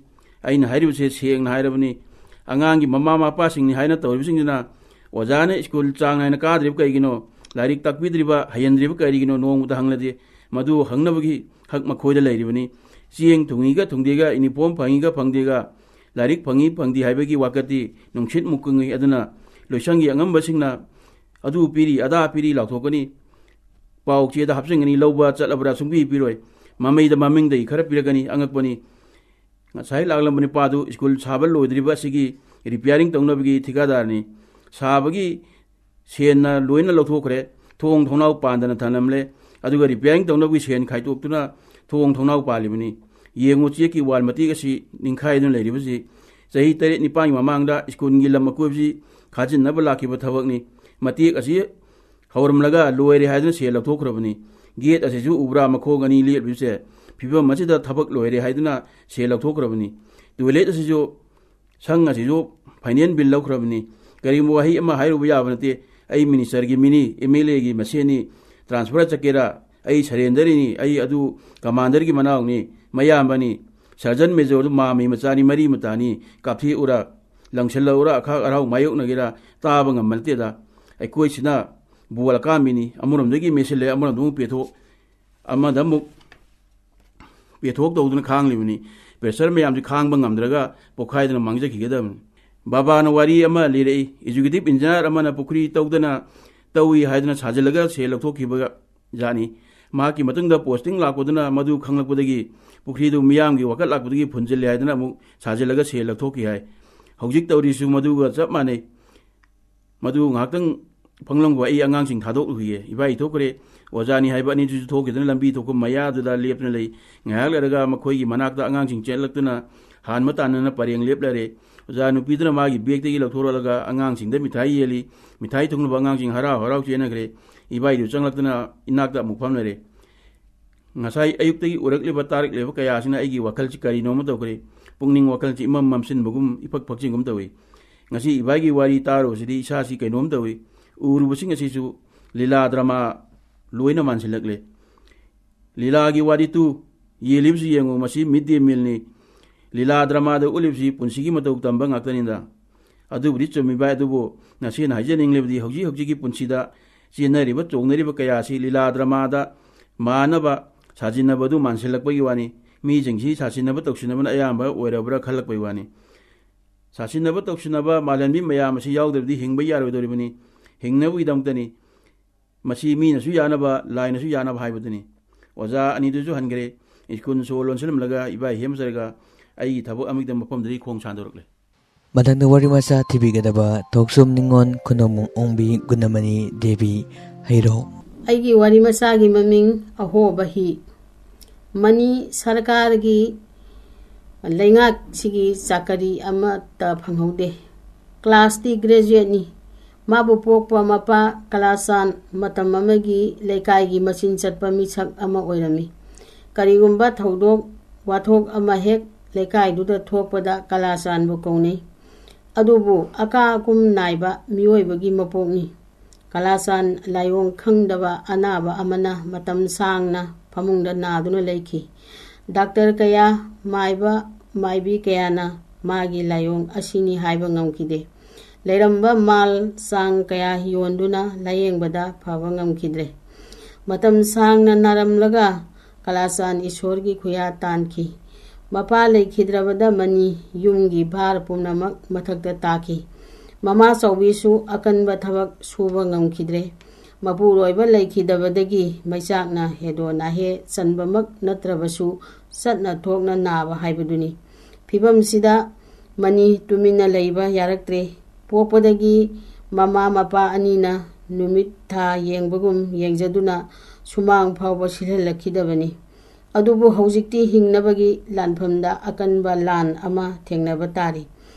ꯑꯩꯅ ꯍꯥꯏꯔꯤꯕꯁꯦ ꯁꯦꯡꯅ ꯍꯥꯏꯔꯕꯅꯤ꯫ ꯑꯉꯥꯡꯒꯤ ꯃꯃꯥ ꯃꯄꯥꯁꯤꯡꯅꯤ ꯍꯥꯏꯅ ꯇꯧꯔꯤꯕꯁꯤꯡꯁꯤꯅ ꯑꯣꯖꯥꯅ ꯁ꯭ꯀꯨꯜ ꯆꯥꯡ ꯅꯥꯏꯅ ꯀꯥꯗ꯭ꯔꯤꯕ ꯀꯩꯒꯤꯅꯣ, ꯂꯥꯏꯔꯤꯛ ꯇꯥꯛꯄꯤꯗ꯭ꯔꯤꯕ, ꯍꯩꯍꯟꯗ꯭ꯔꯤꯕ ꯀꯔꯤꯒꯤꯅꯣ ꯅꯣꯡꯃꯇ ꯍꯪꯂꯗꯦ꯫ ꯃꯗꯨ ꯍꯪꯅꯕꯒꯤ ꯍꯛ ꯃꯈꯣꯏꯗ ꯂꯩꯔꯤꯕꯅꯤ꯫ ꯆꯦꯡ ꯊꯨꯡꯉꯤꯒ ꯊꯨꯡꯗꯦꯒ, ꯌꯨꯅꯤꯐꯣꯔꯝ ꯐꯪꯉꯤꯒ ꯐꯪꯗꯦꯒ, ꯂꯥꯏꯔꯤꯛ ꯐꯪꯉꯤ ꯐꯪꯗꯦ ꯍꯥꯏꯕꯒꯤ ꯋꯥꯀꯠꯇꯤ ꯅꯨꯡꯁꯤꯠ ꯃꯨꯛꯀꯪꯉꯤ꯫ ꯑꯗꯨꯅ ꯂꯣꯏꯁꯪꯒꯤ ꯑꯉꯝꯕꯁꯤꯡꯅ "ꯑꯗꯨ ꯄꯤꯔꯤ, ꯑꯗꯥ ꯄꯤꯔꯤ" ꯂꯥꯎꯊꯣꯛꯀꯅꯤ꯫ ꯄꯥꯎ ꯆꯦꯗ ꯍꯥꯞꯆꯤꯟꯒꯅꯤ, ꯂꯧꯕ ꯆꯠꯂꯕ꯭ꯔꯥ ꯁꯨꯡꯄꯤ ꯄꯤꯔꯣꯏ꯫ ꯃꯃꯩꯗ ꯃꯃꯤꯡꯗꯒꯤ ꯈꯔ ꯄꯤꯔꯛꯀꯅꯤ, ꯑꯉꯛꯄꯅꯤ꯫ ꯉꯁꯥꯏ ꯂꯥꯛꯂꯝꯕ ꯅꯨꯄꯥꯗꯨ ꯁ꯭ꯀꯨꯜ ꯁꯥꯕ ꯂꯣꯏꯗ꯭ꯔꯤꯕ ꯑꯁꯤꯒꯤ ꯔꯤꯄꯤꯌꯥꯔꯤꯡ ꯇꯧꯅꯕꯒꯤ ꯊꯤꯀꯥꯗꯥꯔꯅꯤ꯫ ꯁꯥꯕꯒꯤ ꯁꯦꯟꯅ ꯂꯣꯏꯅ ꯂꯧꯊꯣꯛꯈ꯭ꯔꯦ, ꯊꯣꯡ ꯊꯣꯡꯅꯥꯎ ꯄꯥꯟꯗꯅ ꯊꯝꯂꯝꯂꯦ꯫ ꯑꯗꯨꯒ ꯔꯤꯄꯤꯌꯥꯔꯤꯡ ꯇꯧꯅꯕꯒꯤ ꯁꯦꯟ ꯈꯥꯏꯗꯣꯛꯇꯨꯅ ꯊꯣꯡ ꯊꯣꯡꯅꯥꯎ ꯄꯥꯜꯂꯤꯕꯅꯤ꯫ ꯌꯦꯡꯉꯨ, ꯆꯦꯛꯀꯤ ꯋꯥꯜ ꯃꯇꯦꯛ ꯑꯁꯤ ꯅꯤꯡꯈꯥꯏꯗꯨꯅ ꯂꯩꯔꯤꯕꯁꯤ꯫ ꯆꯍꯤ ꯇꯔꯦꯠ ꯅꯤꯄꯥꯟꯒꯤ ꯃꯃꯥꯡꯗ ꯁ꯭ꯀꯨꯜꯒꯤ ꯂꯝ ꯑꯀꯣꯏꯕꯁꯤ ꯈꯥꯖꯤꯟꯅꯕ ꯂꯥꯛꯈꯤꯕ ꯊꯕꯛꯅꯤ꯫ ꯃꯇꯦꯛ ꯑꯁꯤ ꯍꯧꯔꯝꯂꯒ ꯂꯣꯏꯔꯦ ꯍꯥꯏꯗꯨꯅ ꯁꯦꯜ ꯂꯧꯊꯣꯛꯈ꯭ꯔꯕꯅꯤ꯫ ꯒꯦꯠ ꯑꯁꯤꯁꯨ ꯎꯕ꯭ꯔꯥ, ꯃꯈꯣꯡ ꯑꯅꯤ ꯂꯦꯞꯂꯤꯕꯁꯦ? ꯐꯤꯕꯝ ꯑꯁꯤꯗ ꯊꯕꯛ ꯂꯣꯏꯔꯦ ꯍꯥꯏꯗꯨꯅ ꯁꯦꯜ ꯂꯧꯊꯣꯛꯈ꯭ꯔꯕꯅꯤ꯫ ꯇꯣꯏꯂꯦꯠ ꯑꯁꯤꯁꯨ, ꯁꯪ ꯑꯁꯤꯁꯨ ꯐꯥꯏꯅꯦꯜ ꯕꯤꯜ ꯂꯧꯈ꯭ꯔꯕꯅꯤ꯫ ꯀꯔꯤꯒꯨꯝꯕ ꯋꯥꯍꯩ ꯑꯃ ꯍꯥꯏꯔꯨꯕ ꯌꯥꯕ ꯅꯠꯇꯦ꯫ ꯑꯩ ꯃꯤꯅꯤꯁꯇꯔꯒꯤ ꯃꯤꯅꯤ, ꯑꯦꯝ ꯑꯦꯜ ꯑꯦꯒꯤ ꯃꯁꯦꯟꯅꯤ, ꯇ꯭ꯔꯥꯟꯁꯐꯔ ꯆꯠꯀꯦꯔꯥ, ꯑꯩ ꯁꯔꯦꯟꯗꯔꯤꯅꯤ, ꯑꯩ ꯑꯗꯨ ꯀꯃꯥꯟꯗꯔꯒꯤ ꯃꯅꯥꯎꯅꯤ, ꯃꯌꯥꯝꯕꯅꯤ, ꯁꯔꯖꯟ ꯃꯦꯖꯣꯔꯗꯨ ꯃꯥꯝꯃꯤ ꯃꯆꯥꯅꯤ, ꯃꯔꯤ ꯃꯇꯥꯅꯤ, ꯀꯥꯞꯊꯦꯛꯎꯔꯥ, ꯂꯪꯁꯤꯜꯂꯛꯎꯔꯥ, ꯑꯈꯥꯛ ꯑꯔꯥꯎ ꯃꯥꯌꯣꯛꯅꯒꯦꯔꯥ, ꯇꯥꯕ ꯉꯝꯕ ꯅꯠꯇꯦꯗ꯫ ꯑꯩꯈꯣꯏꯁꯤꯅ ꯕꯣꯜ ꯑꯀꯥꯝꯕꯤꯅꯤ, ꯑꯃꯔꯣꯝꯗꯒꯤ ꯃꯦꯠꯁꯤꯜꯂꯦ, ꯑꯃꯔꯣꯝꯗ ꯑꯃꯨꯛ ꯄꯦꯊꯣꯛ, ꯑꯃꯗ ꯑꯃꯨꯛ ꯄꯦꯊꯣꯛ ꯇꯧꯗꯨꯅ ꯈꯥꯡꯂꯤꯕꯅꯤ꯫ ꯄ꯭ꯔꯦꯁꯔ ꯃꯌꯥꯝꯁꯤ ꯈꯥꯡꯕ ꯉꯝꯗ꯭ꯔꯒ ꯄꯣꯛꯈꯥꯏꯗꯅ ꯃꯥꯡꯖꯈꯤꯒꯗꯕꯅꯤ꯫ ꯕꯥꯕꯥꯅ ꯋꯥꯔꯤ ꯑꯃ ꯂꯤꯔꯛꯏ, ꯑꯦꯖꯨꯀꯦꯇꯤꯚ ꯏꯟꯖꯤꯅꯤꯌꯥꯔ ꯑꯃꯅ ꯄꯨꯈ꯭ꯔꯤ ꯇꯧꯗꯅ ꯇꯧꯏ ꯍꯥꯏꯗꯨꯅ ꯁꯥꯖꯤꯜꯂꯒ ꯁꯦꯜ ꯂꯧꯊꯣꯛꯈꯤꯕ ꯖꯥꯠꯅꯤ꯫ ꯃꯍꯥꯛꯀꯤ ꯃꯇꯨꯡꯗ ꯄꯣꯁꯇꯤꯡ ꯂꯥꯛꯄꯗꯨꯅ ꯃꯗꯨ ꯈꯪꯂꯛꯄꯗꯒꯤ ꯄꯨꯈ꯭ꯔꯤꯗꯨ ꯃꯤꯌꯥꯝꯒꯤ ꯋꯥꯀꯠ ꯂꯥꯛꯄꯗꯒꯤ ꯐꯨꯟꯖꯤꯜꯂꯦ ꯍꯥꯏꯗꯨꯅ ꯑꯃꯨꯛ ꯁꯥꯖꯤꯜꯂꯒ ꯁꯦꯜ ꯂꯧꯊꯣꯛꯈꯤ ꯍꯥꯏ꯫ ꯍꯧꯖꯤꯛ ꯇꯧꯔꯤꯁꯨ ꯃꯗꯨꯒ ꯆꯞ ꯃꯥꯟꯅꯩ꯫ ꯃꯗꯨ ꯉꯥꯏꯍꯥꯛꯇꯪ ꯐꯪꯂꯝꯒꯣ, ꯑꯩ ꯑꯉꯥꯡꯁꯤꯡ ꯊꯥꯗꯣꯛꯂꯨꯈꯤꯒꯦ꯫ ꯏꯕꯥꯏ ꯊꯣꯛꯈ꯭ꯔꯦ꯫ ꯑꯣꯖꯥ ꯑꯅꯤ ꯍꯥꯏꯕ ꯑꯅꯤꯗꯨꯁꯨ ꯊꯣꯛꯈꯤꯗꯨꯅ ꯂꯝꯕꯤ ꯊꯣꯛꯄ ꯃꯌꯥꯗꯨꯗ ꯂꯦꯞꯇꯨꯅ ꯂꯩ꯫ ꯉꯥꯏꯍꯥꯛ ꯂꯩꯔꯒ ꯃꯈꯣꯏꯒꯤ ꯃꯅꯥꯛꯇ ꯑꯉꯥꯡꯁꯤꯡ ꯆꯦꯜꯂꯛꯇꯨꯅ ꯍꯥꯟꯕ ꯇꯥꯟꯅꯅ ꯄꯔꯦꯡ ꯂꯦꯞꯂꯔꯦ꯫ ꯑꯣꯖꯥ ꯅꯨꯄꯤꯗꯨꯅ ꯃꯥꯒꯤ ꯕꯦꯒꯇꯒꯤ ꯂꯧꯊꯣꯔꯛꯂꯒ ꯑꯉꯥꯡꯁꯤꯡꯗ ꯃꯤꯊꯥꯏ ꯌꯦꯜꯂꯤ꯫ ꯃꯤꯊꯥꯏ ꯊꯨꯡꯂꯕ ꯑꯉꯥꯡꯁꯤꯡ ꯍꯔꯥꯎ ꯍꯔꯥꯎ ꯆꯦꯟꯅꯈ꯭ꯔꯦ꯫ ꯏꯕꯥꯏꯗꯨ ꯆꯪꯂꯛꯇꯨꯅ ꯏꯅꯥꯛꯇ ꯑꯃꯨꯛ ꯐꯝꯂꯔꯦ꯫ ꯉꯁꯥꯏ ꯑꯌꯨꯛꯇꯒꯤ ꯎꯔꯛꯂꯤꯕ ꯇꯥꯔꯛꯂꯤꯕ ꯀꯌꯥꯁꯤꯅ ꯑꯩꯒꯤ ꯋꯥꯈꯜꯁꯤ ꯀꯔꯤꯅꯣꯃ ꯇꯧꯈ꯭ꯔꯦ꯫ ꯄꯨꯛꯅꯤꯡ ꯋꯥꯈꯜꯁꯤ ꯏꯃꯝ ꯃꯝꯁꯤꯟꯕꯒꯨꯝ, ꯏꯐꯛ ꯐꯛꯆꯤꯟꯒꯨꯝ ꯇꯧꯏ꯫ ꯉꯁꯤ ꯏꯕꯥꯏꯒꯤ ꯋꯥꯔꯤ ꯇꯥꯔꯨꯕꯁꯤꯗꯤ ꯏꯁꯥꯁꯤ ꯀꯩꯅꯣꯝ ꯇꯧꯏ꯫ ꯎꯔꯨꯕꯁꯤꯡ ꯑꯁꯤꯁꯨ ꯂꯤꯂꯥ ꯗ꯭ꯔꯃꯥ ꯂꯣꯏꯅ ꯃꯥꯟꯁꯤꯜꯂꯛꯂꯦ꯫ ꯂꯤꯂꯥꯒꯤ ꯋꯥꯔꯤ ꯇꯨ, ꯌꯦꯜꯂꯤꯕꯁꯤ ꯌꯦꯡꯉꯨ, ꯃꯁꯤ ꯃꯤꯠ ꯗꯦ ꯃꯤꯜꯅꯤ꯫ ꯂꯤꯂꯥ ꯗ꯭ꯔꯃꯥꯗ ꯎꯠꯂꯤꯕꯁꯤ ꯄꯨꯟꯁꯤꯒꯤ ꯃꯇꯧ ꯇꯝꯕ ꯉꯥꯛꯇꯅꯤꯗ꯫ ꯑꯗꯨꯕꯨꯗꯤ ꯆꯨꯝꯃꯤ ꯚꯥꯏ, ꯑꯗꯨꯕꯨ ꯉꯁꯤꯅ ꯍꯥꯏꯖꯅꯤꯡꯂꯤꯕꯗꯤ ꯍꯧꯖꯤꯛ ꯍꯧꯖꯤꯛꯀꯤ ꯄꯨꯟꯁꯤꯗ ꯆꯦꯟꯅꯔꯤꯕ ꯆꯣꯡꯅꯔꯤꯕ ꯀꯌꯥꯁꯤ ꯂꯤꯂꯥ ꯗ꯭ꯔꯃꯥꯗ ꯃꯥꯟꯅꯕ ꯁꯥꯖꯤꯟꯅꯕꯗꯨ ꯃꯥꯟꯁꯤꯜꯂꯛꯄꯒꯤ ꯋꯥꯅꯤ꯫ ꯃꯤꯁꯤꯡꯁꯤ ꯁꯥꯁꯤꯟꯅꯕ ꯇꯧꯁꯤꯟꯅꯕꯅ ꯑꯌꯥꯝꯕ ꯑꯣꯏꯔꯕ꯭ꯔꯥ ꯈꯜꯂꯛꯄꯒꯤ ꯋꯥꯅꯤ꯫ ꯁꯥꯁꯤꯟꯅꯕ ꯇꯧꯁꯤꯟꯅꯕ ꯃꯥꯂꯦꯝꯕꯤ ꯃꯌꯥꯝ ꯑꯁꯤ ꯌꯥꯎꯗ꯭ꯔꯕꯗꯤ ꯍꯤꯡꯕ ꯌꯥꯔꯣꯏꯗꯧꯔꯤꯕꯅꯤ꯫ ꯍꯤꯡꯅꯕꯒꯤꯗꯃꯛꯇꯅꯤ꯫ ꯃꯁꯤ ꯃꯤꯅꯁꯨ ꯌꯥꯅꯕ, ꯂꯥꯏꯅꯁꯨ ꯌꯥꯅꯕ ꯍꯥꯏꯕꯗꯨꯅꯤ꯫ ꯑꯣꯖꯥ ꯑꯅꯤꯗꯨꯁꯨ ꯍꯟꯈ꯭ꯔꯦ꯫ ꯁ꯭ꯀꯨꯜ ꯁꯣ ꯂꯣꯟꯁꯤꯜꯂꯝꯂꯒ ꯏꯕꯥꯏ ꯍꯦꯝꯆꯔꯒ ꯑꯩꯒꯤ ꯊꯕꯛ ꯑꯃꯒꯤꯗꯃꯛ ꯃꯐꯝꯗꯨꯗꯒꯤ ꯈꯣꯡ ꯁꯥꯟꯗꯣꯔꯛꯂꯦ꯫ ꯃꯊꯪꯗ ꯋꯥꯔꯤ ꯃꯆꯥ ꯊꯤꯕꯤꯒꯗꯕ ꯊꯣꯛꯆꯣꯝ ꯅꯤꯉꯣꯜ ꯈꯨꯅꯧꯃꯨꯡ ꯑꯣꯡꯕꯤ ꯒꯨꯅꯃꯅꯤ ꯗꯦꯕꯤ ꯍꯩꯔꯣꯛ꯫ ꯑꯩꯒꯤ ꯋꯥꯔꯤ ꯃꯆꯥꯒꯤ ꯃꯃꯤꯡ ꯑꯍꯣꯕ ꯍꯤ꯫ ꯃꯅꯤ ꯁꯔꯀꯥꯔꯒꯤ ꯂꯩꯉꯥꯛꯁꯤꯒꯤ ꯆꯥꯀꯔꯤ ꯑꯃꯠꯇ ꯐꯪꯍꯧꯗꯦ꯫ ꯀ꯭ꯂꯥꯁꯇꯤ ꯒ꯭ꯔꯦꯖꯨꯑꯦꯠꯅꯤ꯫ ꯃꯥꯕꯨ ꯄꯣꯛꯄ ꯃꯄꯥ ꯀꯂꯥꯆꯥꯟ ꯃꯇꯝ ꯑꯃꯒꯤ ꯂꯩꯀꯥꯏꯒꯤ ꯃꯆꯤꯟ ꯆꯠꯄ ꯃꯤꯁꯛ ꯑꯃ ꯑꯣꯏꯔꯝꯃꯤ꯫ ꯀꯔꯤꯒꯨꯝꯕ ꯊꯧꯗꯣꯛ ꯋꯥꯊꯣꯛ ꯑꯃ ꯍꯦꯛ ꯂꯩꯀꯥꯏꯗꯨꯗ ꯊꯣꯛꯄꯗ ꯀꯂꯥꯆꯥꯟꯕꯨ ꯀꯧꯅꯩ꯫ ꯑꯗꯨꯕꯨ ꯑꯀꯥ ꯑꯀꯨꯝ ꯅꯥꯏꯕ ꯃꯤꯑꯣꯏꯕꯒꯤ ꯃꯄꯣꯛꯅꯤ꯫ ꯀꯂꯥꯆꯥꯟ ꯂꯥꯏꯑꯣꯡ ꯈꯪꯗꯕ ꯑꯅꯥꯕ ꯑꯃꯅ ꯃꯇꯝ ꯁꯥꯡꯅ ꯐꯃꯨꯡꯗ ꯅꯥꯗꯨꯅ ꯂꯩꯈꯤ꯫ ꯗꯥꯛꯇꯔ ꯀꯌꯥ, ꯃꯥꯏꯕ ꯃꯥꯏꯕꯤ ꯀꯌꯥꯅ ꯃꯥꯒꯤ ꯂꯥꯏꯑꯣꯡ ꯑꯁꯤꯅꯤ ꯍꯥꯏꯕ ꯉꯝꯈꯤꯗꯦ꯫ ꯂꯩꯔꯝꯕ ꯃꯥꯜ ꯆꯥꯡ ꯀꯌꯥ ꯌꯣꯟꯗꯨꯅ ꯂꯥꯌꯦꯡꯕꯗ ꯐꯕ ꯉꯝꯈꯤꯗ꯭ꯔꯦ꯫ ꯃꯇꯝ ꯁꯥꯡꯅ ꯅꯥꯔꯝꯂꯒ ꯀꯂꯥꯆꯥꯟ ꯏꯁꯣꯔꯒꯤ ꯈꯨꯌꯥ ꯇꯥꯟꯈꯤ꯫ ꯃꯄꯥ ꯂꯩꯈꯤꯗ꯭ꯔꯕꯗ ꯃꯅꯤ ꯌꯨꯝꯒꯤ ꯚꯥꯔ ꯄꯨꯝꯅꯃꯛ ꯃꯊꯛꯇ ꯇꯥꯈꯤ꯫ ꯃꯃꯥ ꯆꯥꯎꯕꯤꯁꯨ ꯑꯀꯟꯕ ꯊꯕꯛ ꯁꯨꯕ ꯉꯝꯈꯤꯗ꯭ꯔꯦ꯫ ꯃꯄꯨꯔꯣꯏꯕ ꯂꯩꯈꯤꯗꯕꯗꯒꯤ ꯃꯩꯆꯥꯛꯅ ꯍꯦꯗꯣ ꯅꯥꯍꯦ ꯆꯟꯕꯃꯛ ꯅꯠꯇ꯭ꯔꯕꯁꯨ ꯆꯠꯅ ꯊꯣꯛꯅ ꯅꯥꯕ ꯍꯥꯏꯕꯗꯨꯅꯤ꯫ ꯐꯤꯕꯝꯁꯤꯗ ꯃꯅꯤ ꯇꯨꯃꯤꯟꯅ ꯂꯩꯕ ꯌꯥꯔꯛꯇ꯭ꯔꯦ꯫ ꯄꯣꯛꯄꯗꯒꯤ ꯃꯃꯥ ꯃꯄꯥ ꯑꯅꯤꯅ ꯅꯨꯃꯤꯠ ꯊꯥ ꯌꯦꯡꯕꯒꯨꯝ ꯌꯦꯡꯖꯗꯨꯅ ꯁꯨꯃꯥꯡ ꯐꯥꯎꯕ ꯁꯤꯜꯍꯜꯂꯛꯈꯤꯗꯕꯅꯤ꯫ ꯑꯗꯨꯕꯨ ꯍꯧꯖꯤꯛꯇꯤ ꯍꯤꯡꯅꯕꯒꯤ ꯂꯥꯟꯐꯝꯗ ꯑꯀꯟꯕ ꯂꯥꯟ ꯑꯃ ꯊꯦꯡꯅꯕ ꯇꯥꯔꯤ꯫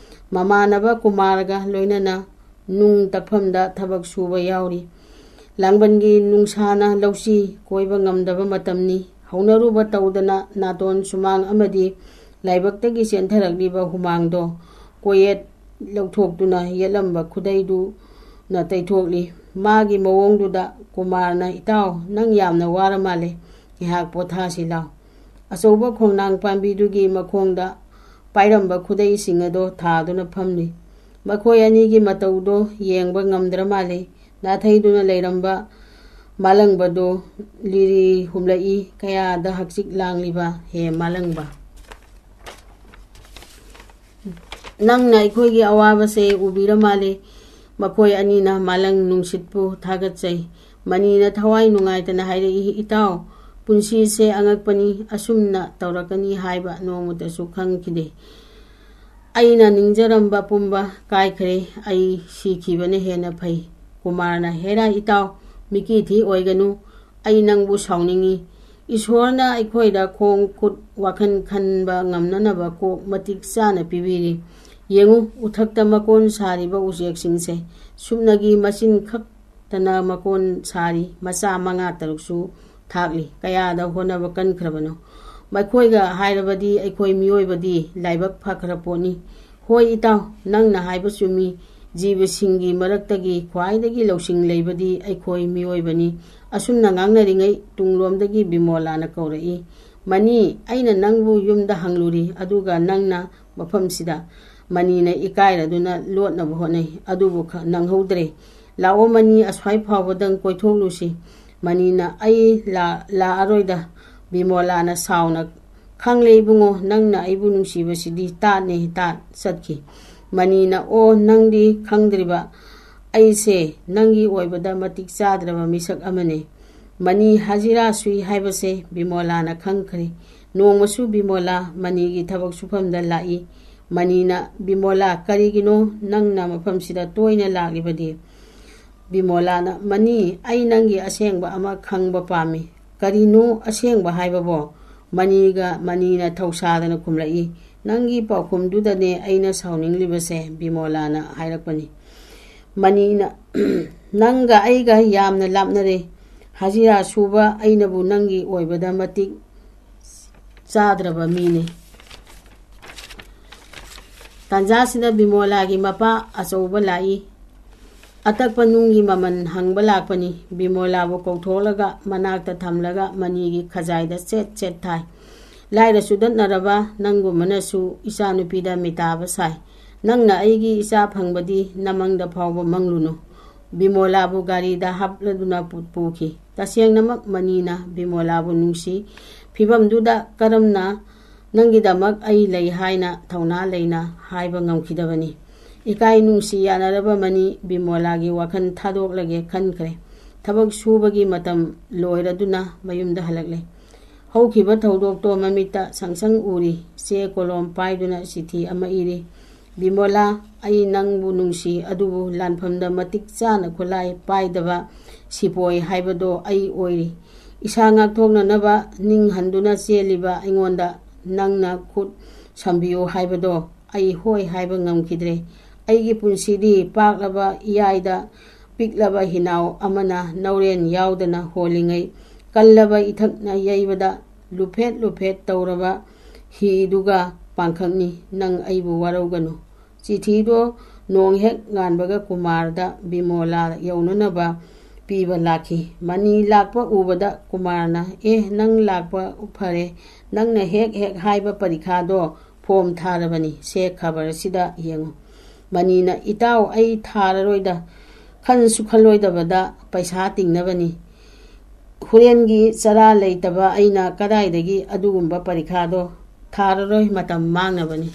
ꯃꯃꯥꯟꯅꯕ ꯀꯨꯃꯥꯔꯒ ꯂꯣꯏꯅꯅ ꯅꯨꯡ ꯇꯛꯐꯝꯗ ꯊꯕꯛ ꯁꯨꯕ ꯌꯥꯎꯔꯤ꯫ ꯂꯥꯡꯕꯟꯒꯤ ꯅꯨꯡꯁꯥꯅ ꯂꯧꯁꯤ ꯀꯣꯏꯕ ꯉꯝꯗꯕ ꯃꯇꯝꯅꯤ꯫ ꯍꯧꯅꯔꯨꯕ ꯇꯧꯗꯅ ꯅꯥꯇꯣꯟ ꯁꯨꯃꯥꯡ ꯑꯃꯗꯤ ꯂꯥꯏꯕꯛꯇꯒꯤ ꯆꯦꯟꯊꯔꯛꯂꯤꯕ ꯍꯨꯃꯥꯡꯗꯣ ꯀꯣꯌꯦꯠ ꯂꯧꯊꯣꯛꯇꯨꯅ ꯌꯦꯠꯂꯝꯕ ꯈꯨꯗꯩꯗꯨꯅ ꯇꯩꯊꯣꯛꯂꯤ꯫ ꯃꯥꯒꯤ ꯃꯑꯣꯡꯗꯨꯗ ꯀꯨꯃꯥꯔꯅ, "ꯏꯇꯥꯎ, ꯅꯪ ꯌꯥꯝꯅ ꯋꯥꯔ ꯃꯥꯜꯂꯦ, ꯉꯥꯏꯍꯥꯛ ꯄꯣꯊꯥꯁꯤ ꯂꯥꯎ"꯫ ꯑꯆꯧꯕ ꯈꯣꯡꯅꯥꯡ ꯄꯥꯝꯕꯤꯗꯨꯒꯤ ꯃꯈꯣꯡꯗ ꯄꯥꯏꯔꯝꯕ ꯈꯨꯗꯩꯁꯤꯡ ꯑꯗꯣ ꯊꯥꯗꯨꯅ ꯐꯝꯂꯤ꯫ ꯃꯈꯣꯏ ꯑꯅꯤꯒꯤ ꯃꯇꯧꯗꯣ ꯌꯦꯡꯕ ꯉꯝꯗ꯭ꯔ ꯃꯥꯜꯂꯤ꯫ ꯅꯥꯊꯩꯗꯨꯅ ꯂꯩꯔꯝꯕ ꯃꯥꯂꯪꯕꯗꯣ ꯂꯤꯔꯤ ꯍꯨꯝꯂꯛꯏ꯫ ꯀꯌꯥꯗ ꯍꯛꯆꯤꯛ ꯂꯥꯡꯂꯤꯕ ꯍꯦ ꯃꯥꯂꯪꯕ! ꯅꯪꯅ ꯑꯩꯈꯣꯏꯒꯤ ꯑꯋꯥꯕꯁꯦ ꯎꯕꯤꯔ ꯃꯥꯜꯂꯦ꯫ ꯃꯈꯣꯏ ꯑꯅꯤꯅ ꯃꯥꯂꯪ ꯅꯨꯡꯁꯤꯠꯄꯨ ꯊꯥꯒꯠꯆꯩ꯫ ꯃꯅꯤꯅ ꯊꯋꯥꯏ ꯅꯨꯡꯉꯥꯏꯇꯅ ꯍꯥꯏꯔꯛꯏ, "ꯏꯇꯥꯎ, ꯄꯨꯟꯁꯤꯁꯦ ꯑꯉꯛꯄꯅꯤ, ꯑꯁꯨꯝꯅ ꯇꯧꯔꯛꯀꯅꯤ ꯍꯥꯏꯕ ꯅꯣꯡꯃꯇꯁꯨ ꯈꯪꯈꯤꯗꯦ"꯫ ꯑꯩꯅ ꯅꯤꯡꯖꯔꯝꯕ ꯄꯨꯝꯕ ꯀꯥꯏꯈ꯭ꯔꯦ꯫ ꯑꯩ ꯁꯤꯈꯤꯕꯅ ꯍꯦꯟꯅ ꯐꯩ꯫ ꯀꯨꯃꯥꯔꯅ, ꯍꯦꯔꯥ ꯏꯇꯥꯎ, ꯃꯤꯀꯤ ꯊꯤ ꯑꯣꯏꯒꯅꯨ꯫ ꯑꯩ ꯅꯪꯕꯨ ꯁꯥꯎꯅꯤꯡꯏ꯫ ꯏꯁꯣꯔꯅ ꯑꯩꯈꯣꯏꯗ ꯈꯣꯡ ꯈꯨꯠ ꯋꯥꯈꯜ ꯈꯟꯕ ꯉꯝꯅꯅꯕ ꯀꯣꯛ ꯃꯇꯤꯛ ꯆꯥꯅ ꯄꯤꯕꯤꯔꯤ꯫ ꯌꯦꯡꯉꯨ, ꯎꯊꯛꯇ ꯃꯀꯣꯟ ꯁꯥꯔꯤꯕ ꯎꯆꯦꯛꯁꯤꯡꯁꯦ꯫ ꯁꯨꯞꯅꯒꯤ ꯃꯆꯤꯟ ꯈꯛꯇꯅ ꯃꯀꯣꯟ ꯁꯥꯔꯤ꯫ ꯃꯆꯥ ꯃꯉꯥ ꯇꯔꯨꯛꯁꯨ ꯊꯥꯛꯂꯤ꯫ ꯀꯌꯥꯗ ꯍꯣꯠꯅꯕ ꯀꯟꯈ꯭ꯔꯕꯅꯣ꯫ ꯃꯈꯣꯏꯒ ꯍꯥꯏꯔꯕꯗꯤ ꯑꯩꯈꯣꯏ ꯃꯤꯑꯣꯏꯕꯗꯤ ꯂꯥꯏꯕꯛ ꯐꯈ꯭ꯔ ꯄꯣꯠꯅꯤ꯫ ꯍꯣꯏ ꯏꯇꯥꯎ, ꯅꯪꯅ ꯍꯥꯏꯕ ꯆꯨꯝꯃꯤ꯫ ꯖꯤꯕꯁꯤꯡꯒꯤ ꯃꯔꯛꯇꯒꯤ ꯈ꯭ꯋꯥꯏꯗꯒꯤ ꯂꯧꯁꯤꯡ ꯂꯩꯕꯗꯤ ꯑꯩꯈꯣꯏ ꯃꯤꯑꯣꯏꯕꯅꯤ꯫ ꯑꯁꯨꯝꯅ ꯉꯥꯡꯅꯔꯤꯉꯩ ꯇꯨꯡꯂꯣꯝꯗꯒꯤ ꯕꯤꯃꯣꯂꯥꯅ ꯀꯧꯔꯛꯏ, "ꯃꯅꯤ, ꯑꯩꯅ ꯅꯪꯕꯨ ꯌꯨꯝꯗ ꯍꯪꯂꯨꯔꯤ, ꯑꯗꯨꯒ ꯅꯪꯅ ꯃꯐꯝꯁꯤꯗ꯫" ꯃꯅꯤꯅ ꯏꯀꯥꯏꯔꯗꯨꯅ ꯂꯣꯠꯅꯕ ꯍꯣꯠꯅꯩ, ꯑꯗꯨꯕꯨ ꯈ-, ꯅꯪꯍꯧꯗ꯭ꯔꯦ꯫ "ꯂꯥꯛꯑꯣ ꯃꯅꯤ, ꯑꯁ꯭ꯋꯥꯏ ꯐꯥꯎꯕꯗꯪ ꯀꯣꯏꯊꯣꯛꯂꯨꯁꯤ꯫" ꯃꯅꯤꯅ, "ꯑꯩ ꯂꯥ-, ꯂꯥꯛꯑꯔꯣꯏꯗ꯫" ꯕꯤꯃꯣꯂꯥꯅ ꯁꯥꯎꯅ, "ꯈꯪꯂꯦ ꯏꯕꯨꯡꯉꯣ, ꯅꯪꯅ ꯑꯩꯕꯨ ꯅꯨꯡꯁꯤꯕꯁꯤꯗꯤ ꯇꯥꯠꯅꯦ ꯇꯥꯠ꯫" ꯆꯠꯈꯤ꯫ ꯃꯅꯤꯅ, "ꯑꯣ, ꯅꯪꯗꯤ ꯈꯪꯗ꯭ꯔꯤꯕ? ꯑꯩꯁꯦ ꯅꯪꯒꯤ ꯑꯣꯏꯕꯗ ꯃꯇꯤꯛ ꯆꯥꯗ꯭ꯔꯕ ꯃꯤꯁꯛ ꯑꯃꯅꯤ꯫" ꯃꯅꯤ ꯍꯖꯤꯔꯥ ꯁꯨꯏ ꯍꯥꯏꯕꯁꯦ ꯕꯤꯃꯣꯂꯥꯅ ꯈꯪꯈ꯭ꯔꯦ꯫ ꯅꯣꯡꯃꯁꯨ ꯕꯤꯃꯣꯂꯥ ꯃꯅꯤꯒꯤ ꯊꯕꯛ ꯁꯨꯐꯝꯗ ꯂꯥꯛꯏ꯫ ꯃꯅꯤꯅ, "ꯕꯤꯃꯣꯂꯥ, ꯀꯔꯤꯒꯤꯅꯣ ꯅꯪꯅ ꯃꯐꯝꯁꯤꯗ ꯇꯣꯏꯅ ꯂꯥꯛꯂꯤꯕꯗꯤ?" ꯕꯤꯃꯣꯂꯥꯅ, "ꯃꯅꯤ, ꯑꯩ ꯅꯪꯒꯤ ꯑꯁꯦꯡꯕ ꯑꯃ ꯈꯪꯕ ꯄꯥꯝꯃꯤ꯫" "ꯀꯔꯤꯅꯣ ꯑꯁꯦꯡꯕ ꯍꯥꯏꯕꯕꯣ?" ꯃꯅꯤꯒ, ꯃꯅꯤꯅ ꯊꯧꯁꯥꯗꯅ ꯈꯨꯝꯂꯛꯏ꯫ "ꯅꯪꯒꯤ ꯄꯥꯎꯈꯨꯝꯗꯨꯗꯅꯦ ꯑꯩꯅ ꯁꯥꯎꯅꯤꯡꯂꯤꯕꯁꯦ," ꯕꯤꯃꯣꯂꯥꯅ ꯍꯥꯏꯔꯛꯄꯅꯤ꯫ ꯃꯅꯤꯅ, "ꯅꯪꯒ ꯑꯩꯒ ꯌꯥꯝꯅ ꯂꯥꯞꯅꯔꯦ꯫ ꯍꯖꯤꯔꯥ ꯁꯨꯕ ꯑꯩꯅꯕꯨ ꯅꯪꯒꯤ ꯑꯣꯏꯕꯗ ꯃꯇꯤꯛ ꯆꯥꯗ꯭ꯔꯕ ꯃꯤꯅꯤ꯫" ꯇꯥꯟꯖꯥꯁꯤꯗ ꯕꯤꯃꯣꯂꯥꯒꯤ ꯃꯄꯥ ꯑꯆꯧꯕ ꯂꯥꯛꯏ꯫ ꯑꯇꯛꯄ ꯅꯨꯡꯒꯤ ꯃꯃꯜ ꯍꯪꯕ ꯂꯥꯛꯄꯅꯤ꯫ ꯕꯤꯃꯣꯂꯥꯕꯨ ꯀꯧꯊꯣꯛꯂꯒ ꯃꯅꯥꯛꯇ ꯊꯝꯂꯒ ꯃꯅꯤꯒꯤ ꯈꯖꯥꯏꯗ ꯆꯦꯠ ꯆꯦꯠ ꯊꯥꯏ꯫ "ꯂꯥꯏꯔ ꯆꯨꯗꯠꯅꯔꯕ ꯅꯪꯒꯨꯝꯕꯅꯁꯨ ꯏꯆꯥꯅꯨꯄꯤꯗ ꯃꯤꯇꯥꯕ ꯁꯥꯏ꯫ ꯅꯪꯅ ꯑꯩꯒꯤ ꯏꯆꯥ ꯐꯪꯕꯗꯤ ꯅꯃꯪꯗ ꯐꯥꯎꯕ ꯃꯪꯂꯨꯅꯨ꯫" ꯕꯤꯃꯣꯂꯥꯕꯨ ꯒꯥꯔꯤꯗ ꯍꯥꯞꯂꯗꯨꯅ ꯄꯨ-, ꯄꯨꯈꯤ꯫ ꯇꯁꯦꯡꯅꯃꯛ ꯃꯅꯤꯅ ꯕꯤꯃꯣꯂꯥꯕꯨ ꯅꯨꯡꯁꯤ꯫ ꯐꯤꯕꯝꯗꯨꯗ ꯀꯔꯝꯅ ꯅꯪꯒꯤꯗꯃꯛ ꯑꯩ ꯂꯩ ꯍꯥꯏꯅ ꯊꯧꯅꯥ ꯂꯩꯅ ꯍꯥꯏꯕ ꯉꯝꯈꯤꯗꯕꯅꯤ꯫ ꯏꯀꯥꯏ ꯅꯨꯡꯁꯤ ꯌꯥꯅꯔꯕ ꯃꯅꯤ ꯕꯤꯃꯣꯂꯥꯒꯤ ꯋꯥꯈꯜ ꯊꯥꯗꯣꯛꯂꯒꯦ ꯈꯟꯈ꯭ꯔꯦ꯫ ꯊꯕꯛ ꯁꯨꯕꯒꯤ ꯃꯇꯝ ꯂꯣꯏꯔꯗꯨꯅ ꯃꯌꯨꯝꯗ ꯍꯜꯂꯛꯂꯦ꯫ ꯍꯧꯈꯤꯕ ꯊꯧꯗꯣꯛꯇꯣ ꯃꯃꯤꯠꯇ ꯁꯪ ꯁꯪ ꯎꯔꯤ꯫ ꯆꯦ ꯀꯣꯂꯣꯝ ꯄꯥꯏꯗꯨꯅ ꯆꯤꯊꯤ ꯑꯃ ꯏꯔꯤ꯫ "ꯕꯤꯃꯣꯂꯥ, ꯑꯩ ꯅꯪꯕꯨ ꯅꯨꯡꯁꯤ, ꯑꯗꯨꯕꯨ ꯂꯥꯟꯐꯝꯗ ꯃꯇꯤꯛ ꯆꯥꯅ ꯈꯨꯠꯂꯥꯏ ꯄꯥꯏꯗꯕ ꯁꯤꯄꯣꯏ ꯍꯥꯏꯕꯗꯣ ꯑꯩ ꯑꯣꯏꯔꯤ꯫ ꯏꯁꯥ ꯉꯥꯛꯊꯣꯛꯅꯅꯕ ꯅꯤꯡ ꯍꯟꯗꯨꯅ ꯆꯦꯜꯂꯤꯕ ꯑꯩꯉꯣꯟꯗ ꯅꯪꯅ ꯈꯨꯠ ꯁꯝꯕꯤꯌꯨ ꯍꯥꯏꯕꯗꯣ ꯑꯩ ꯍꯣꯏ ꯍꯥꯏꯕ ꯉꯝꯈꯤꯗ꯭ꯔꯦ꯫ ꯑꯩꯒꯤ ꯄꯨꯟꯁꯤꯗꯤ ꯄꯥꯛꯂꯕ ꯏꯌꯥꯏꯗ ꯄꯤꯛꯂꯕ ꯍꯤꯅꯥꯎ ꯑꯃꯅ ꯅꯧꯔꯦꯟ ꯌꯥꯎꯗꯅ ꯍꯣꯜꯂꯤꯉꯩ, ꯀꯜꯂꯕ ꯏꯊꯛꯅ ꯌꯩꯕꯗ ꯂꯨꯐꯦꯠ ꯂꯨꯐꯦꯠ ꯇꯧꯔꯕ ꯍꯤꯗꯨꯒ ꯄꯥꯡꯈꯛꯅꯤ꯫ ꯅꯪ ꯑꯩꯕꯨ ꯋꯥꯔꯧꯒꯅꯨ꯫" ꯆꯤꯊꯤꯗꯣ ꯅꯣꯡ ꯍꯦꯛ ꯉꯥꯟꯕꯒ ꯀꯨꯃꯥꯔꯗ ꯕꯤꯃꯣꯂꯥ ꯌꯧꯅꯅꯕ ꯄꯤꯕ ꯂꯥꯛꯈꯤ꯫ ꯃꯅꯤ ꯂꯥꯛꯄ ꯎꯕꯗ ꯀꯨꯃꯥꯔꯅ, "ꯑꯦ, ꯅꯪ ꯂꯥꯛꯄ ꯐꯔꯦ꯫ ꯅꯪꯅ ꯍꯦꯛ ꯍꯦꯛ ꯍꯥꯏꯕ ꯄꯔꯤꯈꯥꯗꯣ ꯐꯣꯝ ꯊꯥꯔꯕꯅꯤ꯫ ꯁꯦ, ꯈꯕꯔꯁꯤꯗ ꯌꯦꯡꯉꯨ꯫" ꯃꯅꯤꯅ, "ꯏꯇꯥꯎ, ꯑꯩ ꯊꯥꯔꯔꯣꯏꯗ꯫ ꯈꯟꯁꯨ ꯈꯜꯂꯣꯏꯗꯕꯗ ꯄꯩꯁꯥ ꯇꯤꯡꯅꯕꯅꯤ꯫ ꯍꯣꯔꯦꯟꯒꯤ ꯆꯔꯥ ꯂꯩꯇꯕ ꯑꯩꯅ ꯀꯗꯥꯏꯗꯒꯤ ꯑꯗꯨꯒꯨꯝꯕ ꯄꯔꯤꯈꯥꯗꯣ ꯊꯥꯔꯔꯣꯏ, ꯃꯇꯝ ꯃꯥꯡꯅꯕꯅꯤ꯫"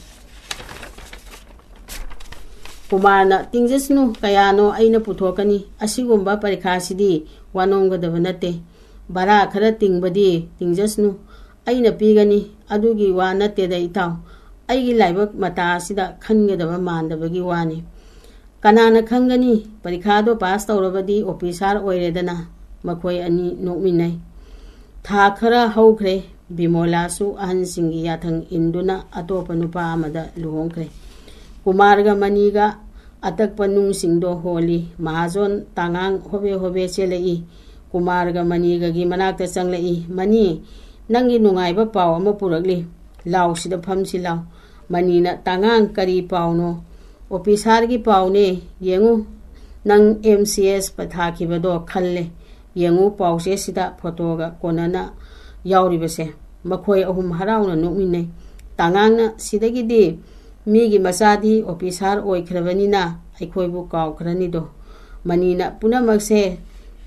ꯀꯨꯃꯥꯔꯅ, "ꯇꯤꯡꯖꯁꯅꯨ, ꯀꯌꯥꯅꯣ ꯑꯩꯅ ꯄꯨꯊꯣꯛꯀꯅꯤ꯫ ꯑꯁꯤꯒꯨꯝꯕ ꯄꯔꯤꯈꯥꯁꯤꯗꯤ ꯋꯥꯅꯣꯝꯒꯗꯕ ꯅꯠꯇꯦ꯫ ꯚꯔꯥ ꯈꯔ ꯇꯤꯡꯕꯗꯤ ꯇꯤꯡꯖꯁꯅꯨ, ꯑꯩꯅ ꯄꯤꯒꯅꯤ꯫ ꯑꯗꯨꯒꯤ ꯋꯥ ꯅꯠꯇꯦꯗ ꯏꯇꯥꯎ, ꯑꯩꯒꯤ ꯂꯥꯏꯕꯛ ꯃꯇꯥ ꯑꯁꯤꯗ ꯈꯟꯒꯗꯕ ꯃꯥꯟꯗꯕꯒꯤ ꯋꯥꯅꯤ꯫ ꯀꯅꯥꯅ ꯈꯪꯒꯅꯤ, ꯄꯔꯤꯈꯥꯗꯣ ꯄꯥꯁ ꯇꯧꯔꯕꯗꯤ ꯑꯣꯐꯤꯁꯥꯔ ꯑꯣꯏꯔꯦꯗꯅ꯫" ꯃꯈꯣꯏ ꯑꯅꯤ ꯅꯣꯛꯃꯤꯟꯅꯩ꯫ ꯊꯥ ꯈꯔ ꯍꯧꯈ꯭ꯔꯦ꯫ ꯕꯤꯃꯣꯂꯥꯁꯨ ꯑꯍꯟꯁꯤꯡꯒꯤ ꯌꯥꯊꯪ ꯏꯟꯗꯨꯅ ꯑꯇꯣꯞꯄ ꯅꯨꯄꯥ ꯑꯃꯗ ꯂꯨꯍꯣꯡꯈ꯭ꯔꯦ꯫ ꯀꯨꯃꯥꯔꯒ ꯃꯅꯤꯒ ꯑꯇꯛꯄ ꯅꯨꯡꯁꯤꯡꯗꯣ ꯍꯣꯜꯂꯤ꯫ ꯃꯍꯥꯖꯣꯟ ꯇꯥꯉꯥꯡ ꯍꯣꯕꯦ ꯍꯣꯕꯦ ꯆꯦꯜꯂꯛꯏ꯫ ꯀꯨꯃꯥꯔꯒ ꯃꯅꯤꯒꯒꯤ ꯃꯅꯥꯛꯇ ꯆꯪꯂꯛꯏ꯫ "ꯃꯅꯤ, ꯅꯪꯒꯤ ꯅꯨꯡꯉꯥꯏꯕ ꯄꯥꯎ ꯑꯃ ꯄꯨꯔꯛꯂꯤ꯫ ꯂꯥꯎ, ꯁꯤꯗ ꯐꯝꯁꯤ ꯂꯥꯎ꯫" ꯃꯅꯤꯅ, "ꯇꯥꯉꯥꯡ, ꯀꯔꯤ ꯄꯥꯎꯅꯣ?" "ꯑꯣꯐꯤꯁꯥꯔꯒꯤ ꯄꯥꯎꯅꯦ꯫ ꯌꯦꯡꯉꯨ, ꯅꯪ ꯑꯦꯝ ꯁꯤ ꯑꯦꯁ ꯄꯊꯥꯈꯤꯕꯗꯣ ꯈꯜꯂꯦ꯫ ꯌꯦꯡꯉꯨ, ꯄꯥꯎꯆꯦꯁꯤꯗ ꯐꯣꯇꯣꯒ ꯀꯣꯟꯅꯅ ꯌꯥꯎꯔꯤꯕꯁꯦ꯫" ꯃꯈꯣꯏ ꯑꯍꯨꯝ ꯍꯔꯥꯎꯅ ꯅꯣꯛꯃꯤꯟꯅꯩ꯫ ꯇꯥꯉꯥꯡꯅ, "ꯁꯤꯗꯒꯤꯗꯤ ꯃꯤꯒꯤ ꯃꯆꯥꯗꯤ ꯑꯣꯐꯤꯁꯥꯔ ꯑꯣꯏꯈ꯭ꯔꯕꯅꯤꯅ ꯑꯩꯈꯣꯏꯕꯨ ꯀꯥꯎꯈ꯭ꯔꯅꯤꯗꯣ꯫" ꯃꯅꯤꯅ, "ꯄꯨꯝꯅꯃꯛꯁꯦ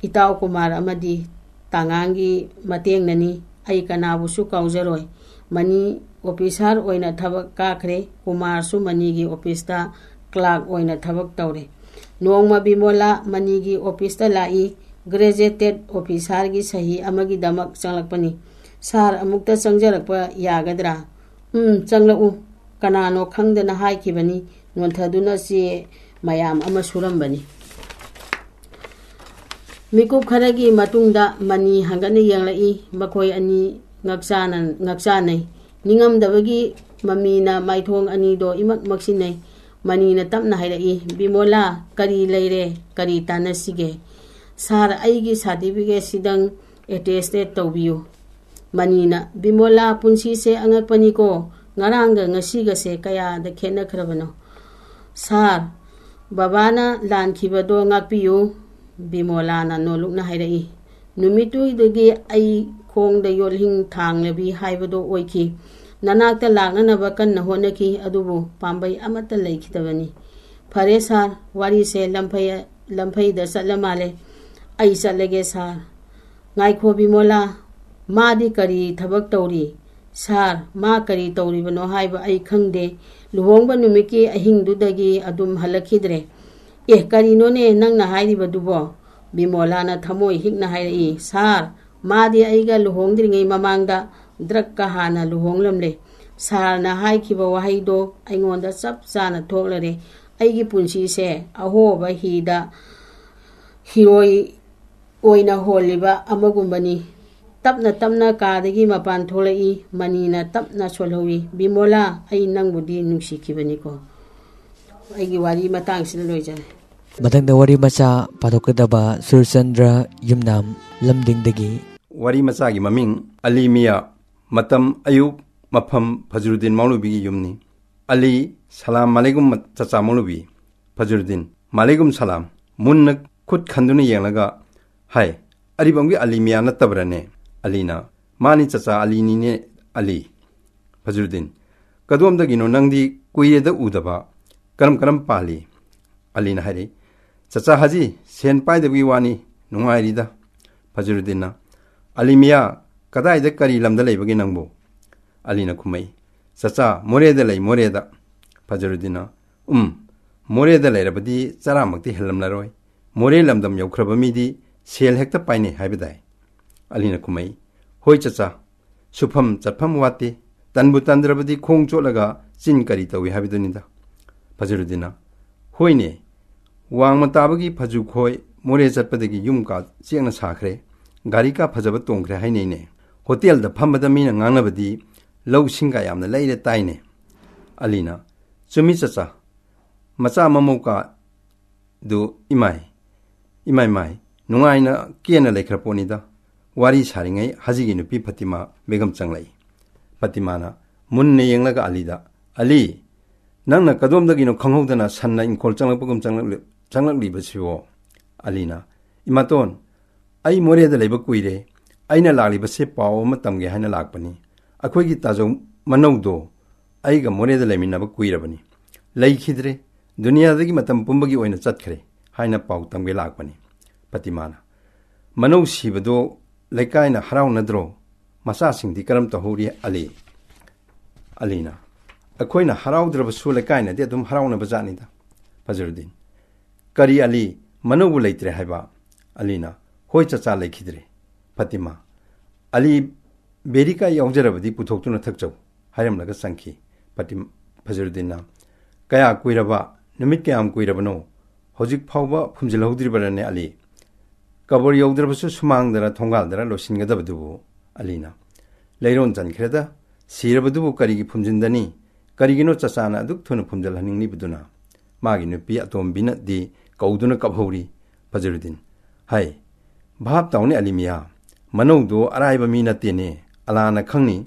ꯏꯇꯥꯎ ꯀꯨꯃꯥꯔ ꯑꯃꯗꯤ ꯇꯥꯉꯥꯡꯒꯤ ꯃꯇꯦꯡꯅꯅꯤ꯫ ꯑꯩ ꯀꯅꯥꯕꯨꯁꯨ ꯀꯥꯎꯖꯔꯣꯏ꯫" ꯃꯅꯤ ꯑꯣꯐꯤꯁꯥꯔ ꯑꯣꯏꯅ ꯊꯕꯛ ꯀꯥꯈ꯭ꯔꯦ꯫ ꯀꯨꯃꯥꯔꯁꯨ ꯃꯅꯤꯒꯤ ꯑꯣꯐꯤꯁꯇ ꯀ꯭ꯂꯥꯔꯛ ꯑꯣꯏꯅ ꯊꯕꯛ ꯇꯧꯔꯦ꯫ ꯅꯣꯡꯃ ꯕꯤꯃꯣꯂꯥ ꯃꯅꯤꯒꯤ ꯑꯣꯐꯤꯁꯇ ꯂꯥꯛꯏ꯫ ꯒ꯭ꯔꯦꯖꯨꯑꯦꯇꯦꯠ ꯑꯣꯐꯤꯁꯥꯔꯒꯤ ꯁꯍꯤ ꯑꯃꯒꯤꯗꯃꯛ ꯆꯪꯂꯛꯄꯅꯤ꯫ "ꯁꯥꯔ, ꯑꯃꯨꯛꯇ ꯆꯪꯖꯔꯛꯄ ꯌꯥꯒꯗ꯭ꯔꯥ?" "ꯎꯝ, ꯆꯪꯂꯛꯎ꯫ ꯀꯅꯥꯅꯣ ꯈꯪꯗꯅ ꯍꯥꯏꯈꯤꯕꯅꯤ", ꯅꯣꯟꯊꯗꯨꯅ ꯆꯦ ꯃꯌꯥꯝ ꯑꯃ ꯁꯨꯔꯝꯕꯅꯤ꯫ ꯃꯤꯀꯨꯞ ꯈꯔꯒꯤ ꯃꯇꯨꯡꯗ ꯃꯅꯤ ꯍꯪꯒꯠꯅ ꯌꯦꯡꯂꯛꯏ꯫ ꯃꯈꯣꯏ ꯑꯅꯤ ꯉꯛꯆꯥꯅ-, ꯉꯛꯆꯥꯅꯩ꯫ ꯅꯤꯡꯉꯝꯗꯕꯒꯤ ꯃꯃꯤꯅ ꯃꯥꯏꯊꯣꯡ ꯑꯅꯤꯗꯣ ꯏꯃꯛ ꯃꯛꯁꯤꯟꯅꯩ꯫ ꯃꯅꯤꯅ ꯇꯞꯅ ꯍꯥꯏꯔꯛꯏ, "ꯕꯤꯃꯣꯂꯥ, ꯀꯔꯤ ꯂꯩꯔꯦ? ꯀꯔꯤ ꯇꯥꯟꯅꯁꯤꯒꯦ?" "ꯁꯥꯔ, ꯑꯩꯒꯤ ꯁꯥꯔꯇꯤꯐꯤꯀꯦꯠꯁꯤꯗꯪ ꯑꯦꯇꯦꯁꯇꯦꯠ ꯇꯧꯕꯤꯌꯨ꯫" ꯃꯅꯤꯅ, "ꯕꯤꯃꯣꯂꯥ, ꯄꯨꯟꯁꯤꯁꯦ ꯑꯉꯛꯄꯅꯤꯀꯣ꯫ ꯉꯔꯥꯡꯒ ꯉꯁꯤꯒꯁꯦ ꯀꯌꯥꯗ ꯈꯦꯠꯅꯈ꯭ꯔꯕꯅꯣ꯫" "ꯁꯥꯔ, ꯕꯕꯥꯅ ꯂꯥꯟꯈꯤꯕꯗꯣ ꯉꯥꯛꯄꯤꯌꯨ", ꯕꯤꯃꯣꯂꯥꯅ ꯅꯣꯜꯂꯨꯛꯅ ꯍꯥꯏꯔꯛꯏ꯫ "ꯅꯨꯃꯤꯠꯇꯨꯗꯒꯤ ꯑꯩ ꯈꯣꯡꯗ ꯌꯣꯠꯂꯤꯡ ꯊꯥꯡꯂꯕꯤ ꯍꯥꯏꯕꯗꯣ ꯑꯣꯏꯈꯤ꯫ ꯅꯅꯥꯛꯇ ꯂꯥꯛꯅꯅꯕ ꯀꯟꯅ ꯍꯣꯠꯅꯈꯤ, ꯑꯗꯨꯕꯨ ꯄꯥꯝꯕꯩ ꯑꯃꯠꯇ ꯂꯩꯈꯤꯗꯕꯅꯤ꯫" "ꯐꯔꯦ ꯁꯥꯔ, ꯋꯥꯔꯤꯁꯦ ꯂꯝꯐꯩ-, ꯂꯝꯐꯩꯗ ꯆꯠꯂ ꯃꯥꯜꯂꯦ꯫ ꯑꯩ ꯆꯠꯂꯒꯦ ꯁꯥꯔ꯫" "ꯉꯥꯏꯈꯣ ꯕꯤꯃꯣꯂꯥ, ꯃꯥꯗꯤ ꯀꯔꯤ ꯊꯕꯛ ꯇꯧꯔꯤ?" "ꯁꯥꯔ, ꯃꯥ ꯀꯔꯤ ꯇꯧꯔꯤꯕꯅꯣ ꯍꯥꯏꯕ ꯑꯩ ꯈꯪꯗꯦ꯫ ꯂꯨꯍꯣꯡꯕ ꯅꯨꯃꯤꯠꯀꯤ ꯑꯍꯤꯡꯗꯨꯗꯒꯤ ꯑꯗꯨꯝ ꯍꯜꯂꯛꯈꯤꯗ꯭ꯔꯦ꯫" "ꯑꯦ, ꯀꯔꯤꯅꯣꯅꯦ ꯅꯪꯅ ꯍꯥꯏꯔꯤꯕꯗꯨꯕꯣ?" ꯕꯤꯃꯣꯂꯥꯅ ꯊꯃꯣꯏ ꯍꯤꯛꯅ ꯍꯥꯏꯔꯛꯏ꯫ "ꯁꯥꯔ, ꯃꯥꯗꯤ ꯑꯩꯒ ꯂꯨꯍꯣꯡꯗ꯭ꯔꯤꯉꯩ ꯃꯃꯥꯡꯗ ꯗ꯭ꯔꯛꯀ ꯍꯥꯟꯅ ꯂꯨꯍꯣꯡꯂꯝꯂꯦ꯫ ꯁꯥꯔꯅ ꯍꯥꯏꯈꯤꯕ ꯋꯥꯍꯩꯗꯣ ꯑꯩꯉꯣꯟꯗ ꯆꯞ ꯆꯥꯅ ꯊꯣꯛꯂꯔꯦ꯫ ꯑꯩꯒꯤ ꯄꯨꯟꯁꯤꯁꯦ ꯑꯍꯣꯕ ꯍꯤꯗ ꯍꯤꯔꯣꯏ ꯑꯣꯏꯅ ꯍꯣꯜꯂꯤꯕ ꯑꯃꯒꯨꯝꯕꯅꯤ꯫" ꯇꯞꯅ ꯇꯞꯅ ꯀꯥꯗꯒꯤ ꯃꯄꯥꯟ ꯊꯣꯛꯂꯛꯏ꯫ ꯃꯅꯤꯅ ꯇꯞꯅ ꯁꯣꯜꯍꯧꯏ, "ꯕꯤꯃꯣꯂꯥ, ꯑꯩ ꯅꯪꯕꯨꯗꯤ ꯅꯨꯡꯁꯤꯈꯤꯕꯅꯤꯀꯣ꯫" ꯑꯩꯒꯤ ꯋꯥꯔꯤ ꯃꯇꯥꯡꯁꯤꯗ ꯂꯣꯏꯖꯔꯦ꯫ ꯃꯊꯪꯗ ꯋꯥꯔꯤ ꯃꯆꯥ ꯄꯥꯊꯣꯛꯀꯗꯕ ꯁꯨꯔꯆꯟꯗ꯭ꯔ ꯌꯨꯝꯅꯥꯝ ꯂꯝꯗꯤꯡꯗꯒꯤ꯫ ꯋꯥꯔꯤ ꯃꯆꯥꯒꯤ ꯃꯃꯤꯡ ꯑꯂꯤ ꯃꯤꯌꯥ꯫ ꯃꯇꯝ ꯑꯌꯨꯛ, ꯃꯐꯝ ꯐꯖꯔꯨꯗꯤꯟ ꯃꯧꯂꯨꯕꯤꯒꯤ ꯌꯨꯝꯅꯤ꯫ ꯑꯂꯤ, "ꯁꯂꯥꯝ ꯑꯂꯩꯒꯨꯝ ꯆꯆꯥ ꯃꯧꯂꯨꯕꯤ꯫" ꯐꯖꯔꯨꯗꯤꯟ, "ꯃꯂꯩꯒꯨꯝ ꯁꯂꯥꯝ꯫" ꯃꯨꯟꯅ ꯈꯨꯠ ꯈꯟꯗꯨꯅ ꯌꯦꯡꯂꯒ, "ꯍꯥꯏ, ꯑꯔꯤꯕꯝꯒꯤ ꯑꯂꯤ ꯃꯤꯌꯥ ꯅꯠꯇꯕ꯭ꯔꯅꯦ?" ꯑꯂꯤꯅ, "ꯃꯥꯅꯤ ꯆꯆꯥ, ꯑꯂꯤꯅꯤꯅꯦ ꯑꯂꯤ꯫" ꯐꯖꯔꯨꯗꯤꯟ, "ꯀꯗꯣꯝꯗꯒꯤꯅꯣ ꯅꯪꯗꯤ? ꯀꯨꯏꯔꯦꯗ ꯎꯗꯕ꯫ ꯀꯔꯝ ꯀꯔꯝ ꯄꯥꯜꯂꯤ?" ꯑꯂꯤꯅ ꯍꯥꯏꯔꯛꯏ, "ꯆꯆꯥ ꯍꯥꯖꯤ, ꯁꯦꯟ ꯄꯥꯏꯗꯕꯒꯤ ꯋꯥꯅꯤ, ꯅꯨꯡꯉꯥꯏꯔꯤꯗ꯫" ꯐꯖꯔꯨꯗꯤꯟꯅ, "ꯑꯂꯤ ꯃꯤꯌꯥ, ꯀꯗꯥꯏꯗ, ꯀꯔꯤ ꯂꯝꯗ ꯂꯩꯕꯒꯦ ꯅꯪꯕꯨ?" ꯑꯂꯤꯅ ꯈꯨꯝꯃꯛꯏ, "ꯆꯆꯥ, ꯃꯣꯔꯦꯗ ꯂꯩ, ꯃꯣꯔꯦꯗ꯫" ꯐꯖꯔꯨꯗꯤꯟꯅ, "ꯎꯝ, ꯃꯣꯔꯦꯗ ꯂꯩꯔꯕꯗꯤ ꯆꯔꯥꯃꯛꯇꯤ ꯍꯦꯜꯂꯝꯂꯔꯣꯏ꯫ ꯃꯣꯔꯦ ꯂꯝꯗꯝ ꯌꯧꯈ꯭ꯔꯕ ꯃꯤꯗꯤ ꯁꯦꯜ ꯍꯦꯛꯇ ꯄꯥꯏꯅꯩ ꯍꯥꯏꯕꯗꯥꯏ?" ꯑꯂꯤꯅ ꯈꯨꯝꯃꯛꯏ, "ꯍꯣꯏ ꯆꯆꯥ, ꯁꯨꯐꯝ ꯆꯠꯐꯝ ꯋꯥꯠꯇꯦ꯫ ꯇꯟꯕꯨ ꯇꯟꯗ꯭ꯔꯕꯗꯤ ꯈꯣꯡ ꯆꯣꯠꯂꯒ ꯆꯤꯟ ꯀꯔꯤ ꯇꯧꯏ ꯍꯥꯏꯕꯗꯨꯅꯤꯗ꯫ ꯐꯖꯔꯨꯗꯤꯟꯅ, "ꯍꯣꯏꯅꯦ, ꯋꯥꯡꯃ ꯇꯥꯕꯒꯤ ꯐꯖꯨ ꯈꯣꯏ ꯃꯣꯔꯦ ꯆꯠꯄꯗꯒꯤ ꯌꯨꯝ ꯀꯥ ꯆꯦꯛꯅ ꯁꯥꯈ꯭ꯔꯦ, ꯒꯥꯔꯤ ꯀꯥ ꯐꯖꯕ ꯇꯣꯡꯈ꯭ꯔꯦ ꯍꯥꯏꯅꯩꯅꯦ꯫ ꯍꯣꯇꯦꯜꯗ ꯐꯝꯕꯗ ꯃꯤꯅ ꯉꯥꯡꯅꯕꯗꯤ ꯂꯧ ꯁꯤꯡꯒ ꯌꯥꯝꯅ ꯂꯩꯔꯦ ꯇꯥꯏꯅꯦ?" ꯑꯂꯤꯅ, "ꯆꯨꯝꯃꯤ ꯆꯆꯥ, ꯃꯆꯥ ꯃꯃꯧ ꯀꯥ ꯑꯗꯨ ꯏꯃꯥꯏ, ꯏꯃꯥꯏ ꯃꯥꯏ, ꯅꯨꯡꯉꯥꯏꯅ ꯀꯦꯅ ꯂꯩꯈ꯭ꯔ ꯄꯣꯠꯅꯤꯗ꯫ ꯋꯥꯔꯤ ꯁꯥꯔꯤꯉꯩ ꯍꯖꯤꯒꯤ ꯅꯨꯄꯤ ꯐꯇꯤꯃꯥ ꯕꯦꯒꯝ ꯆꯪꯂꯛꯏ꯫ ꯐꯇꯤꯃꯥꯅ ꯃꯨꯟꯅ ꯌꯦꯡꯂꯒ ꯑꯂꯤꯗ, "ꯑꯂꯤ, ꯅꯪꯅ ꯀꯗꯣꯝꯗꯒꯤꯅꯣ ꯈꯪꯍꯧꯗꯅ ꯁꯟꯅ ꯏꯪꯈꯣꯜ ꯆꯪꯂꯛꯄꯒꯨꯝ ꯆꯪꯂꯛꯂꯤ-, ꯆꯪꯂꯛꯂꯤꯕꯁꯤꯕꯣ?" ꯑꯂꯤꯅ, "ꯏꯃꯥꯇꯣꯟ, ꯑꯩ ꯃꯣꯔꯦꯗ ꯂꯩꯕ ꯀꯨꯏꯔꯦ꯫ ꯑꯩꯅ ꯂꯥꯛꯂꯤꯕꯁꯦ ꯄꯥꯎ ꯑꯃ ꯇꯝꯒꯦ ꯍꯥꯏꯅ ꯂꯥꯛꯄꯅꯤ꯫ ꯑꯩꯈꯣꯏꯒꯤ ꯇꯥꯖꯧ ꯃꯅꯧꯗꯣ ꯑꯩꯒ ꯃꯣꯔꯦꯗ ꯂꯩꯃꯤꯟꯅꯕ ꯀꯨꯏꯔꯕꯅꯤ꯫ ꯂꯩꯈꯤꯗ꯭ꯔꯦ꯫ ꯗꯨꯅꯤꯌꯥꯗꯒꯤ ꯃꯇꯝ ꯄꯨꯝꯕꯒꯤ ꯑꯣꯏꯅ ꯆꯠꯈ꯭ꯔꯦ ꯍꯥꯏꯅ ꯄꯥꯎ ꯇꯝꯒꯦ ꯂꯥꯛꯄꯅꯤ꯫" ꯐꯇꯤꯃꯥꯅ, "ꯃꯅꯧ ꯁꯤꯕꯗꯣ ꯂꯩꯀꯥꯏꯅ ꯍꯔꯥꯎꯅꯗ꯭ꯔꯣ? ꯃꯆꯥꯁꯤꯡꯗꯤ ꯀꯔꯝ ꯇꯧꯍꯧꯔꯤ?" ꯑꯂꯤ, ꯑꯂꯤꯅ, "ꯑꯩꯈꯣꯏꯅ ꯍꯔꯥꯎꯗ꯭ꯔꯕꯁꯨ ꯂꯩꯀꯥꯏꯅꯗꯤ ꯑꯗꯨꯝ ꯍꯔꯥꯎꯅꯕ ꯖꯥꯠꯅꯤꯗ꯫" ꯐꯖꯔꯨꯗꯤꯟ, "ꯀꯔꯤ ꯑꯂꯤ, ꯃꯅꯧꯕꯨ ꯂꯩꯇ꯭ꯔꯦ ꯍꯥꯏꯕ?" ꯑꯂꯤꯅ, "ꯍꯣꯏ ꯆꯆꯥ, ꯂꯩꯈꯤꯗ꯭ꯔꯦ꯫" ꯐꯇꯤꯃꯥ, "ꯑꯂꯤ, ꯕꯦꯔꯤꯀꯥ ꯌꯥꯎꯖꯔꯕꯗꯤ ꯄꯨꯊꯣꯛꯇꯨꯅ ꯊꯛꯆꯧ" ꯍꯥꯏꯔꯝꯂꯒ ꯆꯪꯈꯤ꯫ ꯐꯇꯤꯝ-, ꯐꯖꯔꯨꯗꯤꯟꯅ, "ꯀꯌꯥ ꯀꯨꯏꯔꯕ? ꯅꯨꯃꯤꯠ ꯀꯌꯥꯝ ꯀꯨꯏꯔꯕꯅꯣ? ꯍꯧꯖꯤꯛ ꯐꯥꯎꯕ ꯐꯨꯝꯖꯤꯜꯍꯧꯗ꯭ꯔꯤꯕꯔꯅꯦ ꯑꯂꯤ? ꯀꯕꯔ ꯌꯧꯗ꯭ꯔꯕꯁꯨ ꯁꯨꯃꯥꯡꯗꯔ ꯊꯣꯡꯒꯥꯜꯗꯔ ꯂꯣꯏꯁꯤꯟꯒꯗꯕꯗꯨꯕꯨ?" ꯑꯂꯤꯅ, "ꯂꯩꯔꯣꯟ ꯆꯟꯈ꯭ꯔꯦꯗ, ꯁꯤꯔꯕꯗꯨꯕꯨ ꯀꯔꯤꯒꯤ ꯐꯨꯝꯖꯤꯟꯗꯅꯤ? ꯀꯔꯤꯒꯤꯅꯣ ꯆꯆꯥꯅ ꯑꯗꯨꯛ ꯊꯨꯅ ꯐꯨꯝꯖꯤꯜꯍꯟꯅꯤꯡꯂꯤꯕꯗꯨꯅ?" ꯃꯥꯒꯤ ꯅꯨꯄꯤ ꯑꯇꯣꯝꯕꯤꯅꯗꯤ ꯀꯧꯗꯨꯅ ꯀꯞꯍꯧꯔꯤ꯫ ꯐꯖꯔꯨꯗꯤꯟ, "ꯍꯥꯏ, ꯚꯥꯞ ꯇꯧꯅꯦ ꯑꯂꯤ ꯃꯤꯌꯥ, ꯃꯅꯧꯗꯣ ꯑꯔꯥꯏꯕ ꯃꯤ ꯅꯠꯇꯦꯅꯦ, ꯑꯂꯥꯅ ꯈꯪꯅꯤ꯫"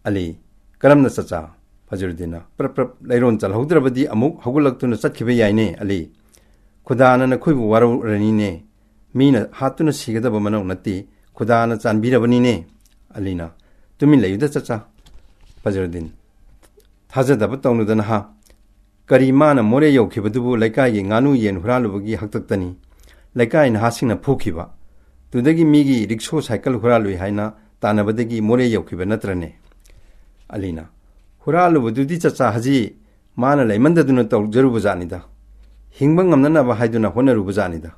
ꯑꯂꯤ, "ꯀꯔꯝꯅ ꯆꯆꯥ?" ꯐꯖꯔꯨꯗꯤꯟꯅ, "ꯄ꯭ꯔꯞ ꯄ꯭ꯔꯞ ꯂꯩꯔꯣꯟ ꯆꯜꯍꯧꯗ꯭ꯔꯕꯗꯤ ꯑꯃꯨꯛ ꯍꯧꯒꯠꯂꯛꯇꯨꯅ ꯆꯠꯈꯤꯕ ꯌꯥꯏꯅꯦ ꯑꯂꯤ꯫ ꯈꯨꯗꯥꯅ ꯅꯈꯣꯏꯕꯨ ꯋꯥꯔꯧꯔꯅꯤꯅꯦ꯫ ꯃꯤꯅ ꯍꯥꯠꯇꯨꯅ ꯁꯤꯒꯗꯕ ꯃꯅꯧ ꯅꯠꯇꯦ, ꯈꯨꯗꯥꯅ ꯆꯥꯟꯕꯤꯔꯕꯅꯤꯅꯦ꯫" ꯑꯂꯤꯅ, "ꯇꯨꯃꯤꯟ ꯂꯩꯌꯨꯗ ꯆꯆꯥ꯫" ꯐꯖꯔꯨꯗꯤꯟ, "ꯊꯥꯖꯗꯕ ꯇꯧꯅꯨꯗ ꯅꯍꯥ꯫ ꯀꯔꯤ ꯃꯥꯅ ꯃꯣꯔꯦ ꯌꯧꯈꯤꯕꯗꯨꯕꯨ ꯂꯩꯀꯥꯏꯒꯤ ꯉꯥꯅꯨ ꯌꯦꯟ ꯍꯨꯔꯥꯜꯂꯨꯕꯒꯤ ꯍꯛꯇꯛꯇꯅꯤ꯫ ꯂꯩꯀꯥꯏ ꯅꯍꯥꯁꯤꯡꯅ ꯐꯨꯈꯤꯕ꯫ ꯇꯨꯗꯒꯤ ꯃꯤꯒꯤ ꯔꯤꯛꯁꯣ ꯁꯥꯏꯀꯜ ꯍꯨꯔꯥꯜꯂꯨꯏ ꯍꯥꯏꯅ ꯇꯥꯟꯅꯕꯗꯒꯤ ꯃꯣꯔꯦ ꯌꯧꯈꯤꯕ ꯅꯠꯇ꯭ꯔꯅꯦ?" ꯑꯂꯤꯅ, "ꯍꯨꯔꯥꯜꯂꯨꯕꯗꯨꯗꯤ ꯆꯆꯥ ꯍꯖꯤ ꯃꯥꯅ ꯂꯩꯃꯟꯗꯗꯨꯅ ꯇꯧꯖꯔꯨꯕ ꯖꯥꯠꯅꯤꯗ꯫ ꯍꯤꯡꯕ ꯉꯝꯅꯅꯕ ꯍꯥꯏꯗꯨꯅ ꯍꯣꯠꯅꯔꯨꯕ ꯖꯥꯠꯅꯤꯗ꯫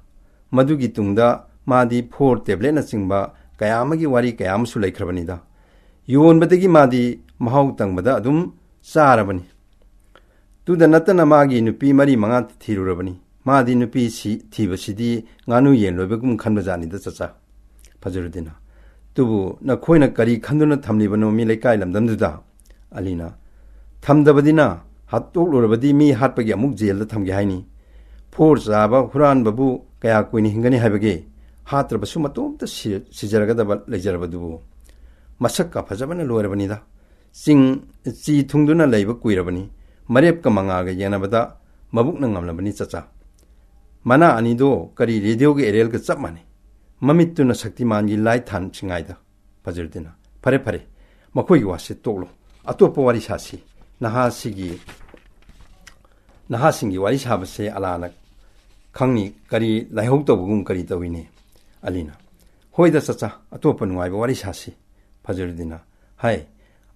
ꯃꯗꯨꯒꯤ ꯇꯨꯡꯗ ꯃꯥꯗꯤ ꯐꯣꯔ ꯇꯦꯕ꯭ꯂꯦꯠꯅꯆꯤꯡꯕ ꯀꯌꯥ ꯑꯃꯒꯤ ꯋꯥꯔꯤ ꯀꯌꯥ ꯑꯃꯁꯨ ꯂꯩꯈ꯭ꯔꯕꯅꯤꯗ꯫ ꯌꯣꯟꯕꯗꯒꯤ ꯃꯥꯗꯤ ꯃꯍꯥꯎ ꯇꯪꯕꯗ ꯑꯗꯨꯝ ꯆꯥꯔꯕꯅꯤ꯫ ꯇꯨꯗ ꯅꯠꯇꯅ ꯃꯥꯒꯤ ꯅꯨꯄꯤ ꯃꯔꯤ ꯃꯉꯥ ꯊꯤꯔꯨꯔꯕꯅꯤ꯫ ꯃꯥꯗꯤ ꯅꯨꯄꯤ ꯁꯤ-, ꯊꯤꯕꯁꯤꯗꯤ ꯉꯥꯅꯨ ꯌꯦꯟ ꯂꯣꯏꯕꯒꯨꯝ ꯈꯟꯕ ꯖꯥꯠꯅꯤꯗ ꯆꯆꯥ꯫ ꯐꯖꯔꯨꯗꯤꯟꯅ, "ꯇꯨꯕꯨ ꯅꯈꯣꯏꯅ ꯀꯔꯤ ꯈꯟꯗꯨꯅ ꯊꯝꯂꯤꯕꯅꯣ ꯃꯤ ꯂꯩꯀꯥꯏ ꯂꯝꯗꯝꯗꯨꯗ?" ꯑꯂꯤꯅ, "ꯊꯝꯗꯕꯗꯤꯅ, ꯍꯥꯠꯇꯣꯛꯂꯨꯔꯕꯗꯤ ꯃꯤ ꯍꯥꯠꯄꯒꯤ ꯑꯃꯨꯛ ꯖꯦꯜꯗ ꯊꯝꯒꯦ ꯍꯥꯏꯅꯤ꯫ ꯐꯣꯔ ꯆꯥꯕ ꯍꯨꯔꯥꯟꯕꯕꯨ ꯀꯌꯥ ꯀꯨꯏꯅ ꯍꯤꯡꯒꯅꯤ ꯍꯥꯏꯕꯒꯦ? ꯍꯥꯠꯇ꯭ꯔꯕꯁꯨ ꯃꯇꯣꯝꯇ ꯁꯤ-, ꯁꯤꯖꯔꯒꯗꯕ ꯂꯩꯖꯔꯕꯗꯨꯕꯨ꯫ ꯃꯁꯛꯀ ꯐꯖꯕꯅ ꯂꯣꯏꯔꯕꯅꯤꯗ꯫ ꯆꯤꯡ, ꯆꯤ ꯊꯨꯡꯗꯨꯅ ꯂꯩꯕ ꯀꯨꯏꯔꯕꯅꯤ꯫ ꯃꯔꯦꯞꯀ ꯃꯉꯥꯒ ꯌꯦꯡꯅꯕꯗ ꯃꯕꯨꯛꯅ ꯉꯝꯂꯕꯅꯤ ꯆꯆꯥ꯫ ꯃꯅꯥ ꯑꯅꯤꯗꯣ ꯀꯔꯤ ꯔꯦꯗꯤꯑꯣꯒꯤ ꯑꯦꯔꯦꯜꯒ ꯆꯞ ꯃꯥꯟꯅꯩ꯫ ꯃꯃꯤꯠꯇꯨꯅ ꯁꯛꯇꯤꯃꯥꯟꯒꯤ ꯂꯥꯏꯠ ꯊꯥꯟꯁꯤꯉꯥꯏꯗ꯫" ꯐꯖꯔꯨꯗꯤꯟꯅ, "ꯐꯔꯦ, ꯐꯔꯦ, ꯃꯈꯣꯏꯒꯤ ꯋꯥꯁꯦ ꯇꯣꯛꯂꯣ꯫ ꯑꯇꯣꯞꯄ ꯋꯥꯔꯤ ꯁꯥꯁꯤ꯫ ꯅꯍꯥꯁꯤꯒꯤ, ꯅꯍꯥꯁꯤꯡꯒꯤ ꯋꯥꯔꯤ ꯁꯥꯕꯁꯦ ꯑꯂꯥꯅ ꯈꯪꯅꯤ, ꯀꯔꯤ ꯂꯥꯏꯍꯧ ꯇꯧꯕꯒꯨꯝ ꯀꯔꯤ ꯇꯧꯏꯅꯦ?" ꯑꯂꯤꯅ, "ꯍꯣꯏꯗ ꯆꯆꯥ, ꯑꯇꯣꯞꯄ ꯅꯨꯡꯉꯥꯏꯕ ꯋꯥꯔꯤ ꯁꯥꯁꯤ꯫" ꯐꯖꯔꯨꯗꯤꯟꯅ, "ꯍꯥꯏ,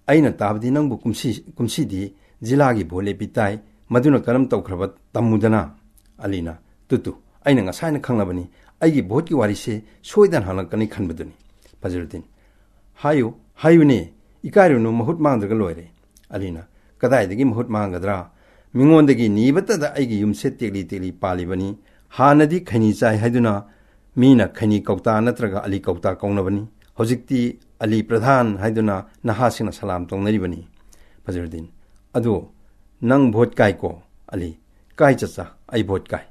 ꯑꯩꯅ ꯇꯥꯕꯗꯤ ꯅꯪꯕꯨ ꯀꯨꯝꯁꯤ, ꯀꯨꯝꯁꯤꯗꯤ ꯖꯤꯂꯥꯒꯤ ꯚꯣꯠ ꯂꯦꯞꯄꯤ ꯇꯥꯏ, ꯃꯗꯨꯅ ꯀꯔꯝ ꯇꯧꯈ꯭ꯔꯕ ꯇꯝꯃꯨꯗꯅ?" ꯑꯂꯤꯅ, "ꯇꯨ ꯇꯨ, ꯑꯩꯅ ꯉꯁꯥꯏꯅ ꯈꯪꯂꯕꯅꯤ, ꯑꯩꯒꯤ ꯚꯣꯠꯀꯤ ꯋꯥꯔꯤꯁꯦ ꯁꯣꯏꯗꯅ ꯍꯪꯂꯛꯀꯅꯤ ꯈꯟꯕꯗꯨꯅꯤ꯫" ꯐꯖꯔꯨꯗꯤꯟ, "ꯍꯥꯏꯌꯨ, ꯍꯥꯏꯌꯨꯅꯦ, ꯏꯀꯥꯏꯔꯨꯅꯨ, ꯃꯍꯨꯠ ꯃꯥꯡꯗ꯭ꯔꯒ ꯂꯣꯏꯔꯦ꯫" ꯑꯂꯤꯅ, "ꯀꯗꯥꯏꯗꯒꯤ ꯃꯍꯨꯠ ꯃꯥꯡꯒꯗ꯭ꯔꯥ? ꯃꯤꯉꯣꯟꯗꯒꯤ ꯅꯤꯕꯇꯗ ꯑꯩꯒꯤ ꯌꯨꯝꯁꯦ ꯇꯦꯛꯂꯤ ꯇꯦꯛꯂꯤ ꯄꯥꯜꯂꯤꯕꯅꯤ꯫ ꯍꯥꯟꯅꯗꯤ ꯈꯩꯅꯤ ꯆꯥꯏ ꯍꯥꯏꯗꯨꯅ ꯃꯤꯅ ꯈꯩꯅꯤ ꯀꯧꯇꯥ ꯅꯠꯇ꯭ꯔꯒ ꯑꯂꯤ ꯀꯧꯇꯥ ꯀꯧꯅꯕꯅꯤ꯫ ꯍꯧꯖꯤꯛꯇꯤ ꯑꯂꯤ ꯄ꯭ꯔꯙꯥꯟ ꯍꯥꯏꯗꯨꯅ ꯅꯍꯥꯁꯤꯡꯅ ꯁꯂꯥꯝ ꯇꯧꯅꯔꯤꯕꯅꯤ꯫" ꯐꯖꯔꯨꯗꯤꯟ, "ꯑꯗꯣ ꯅꯪ ꯚꯣꯠ ꯀꯥꯏꯀꯣ?" ꯑꯂꯤ, "ꯀꯥꯏ ꯆꯆꯥ, ꯑꯩ ꯚꯣꯠ ꯀꯥꯏ꯫"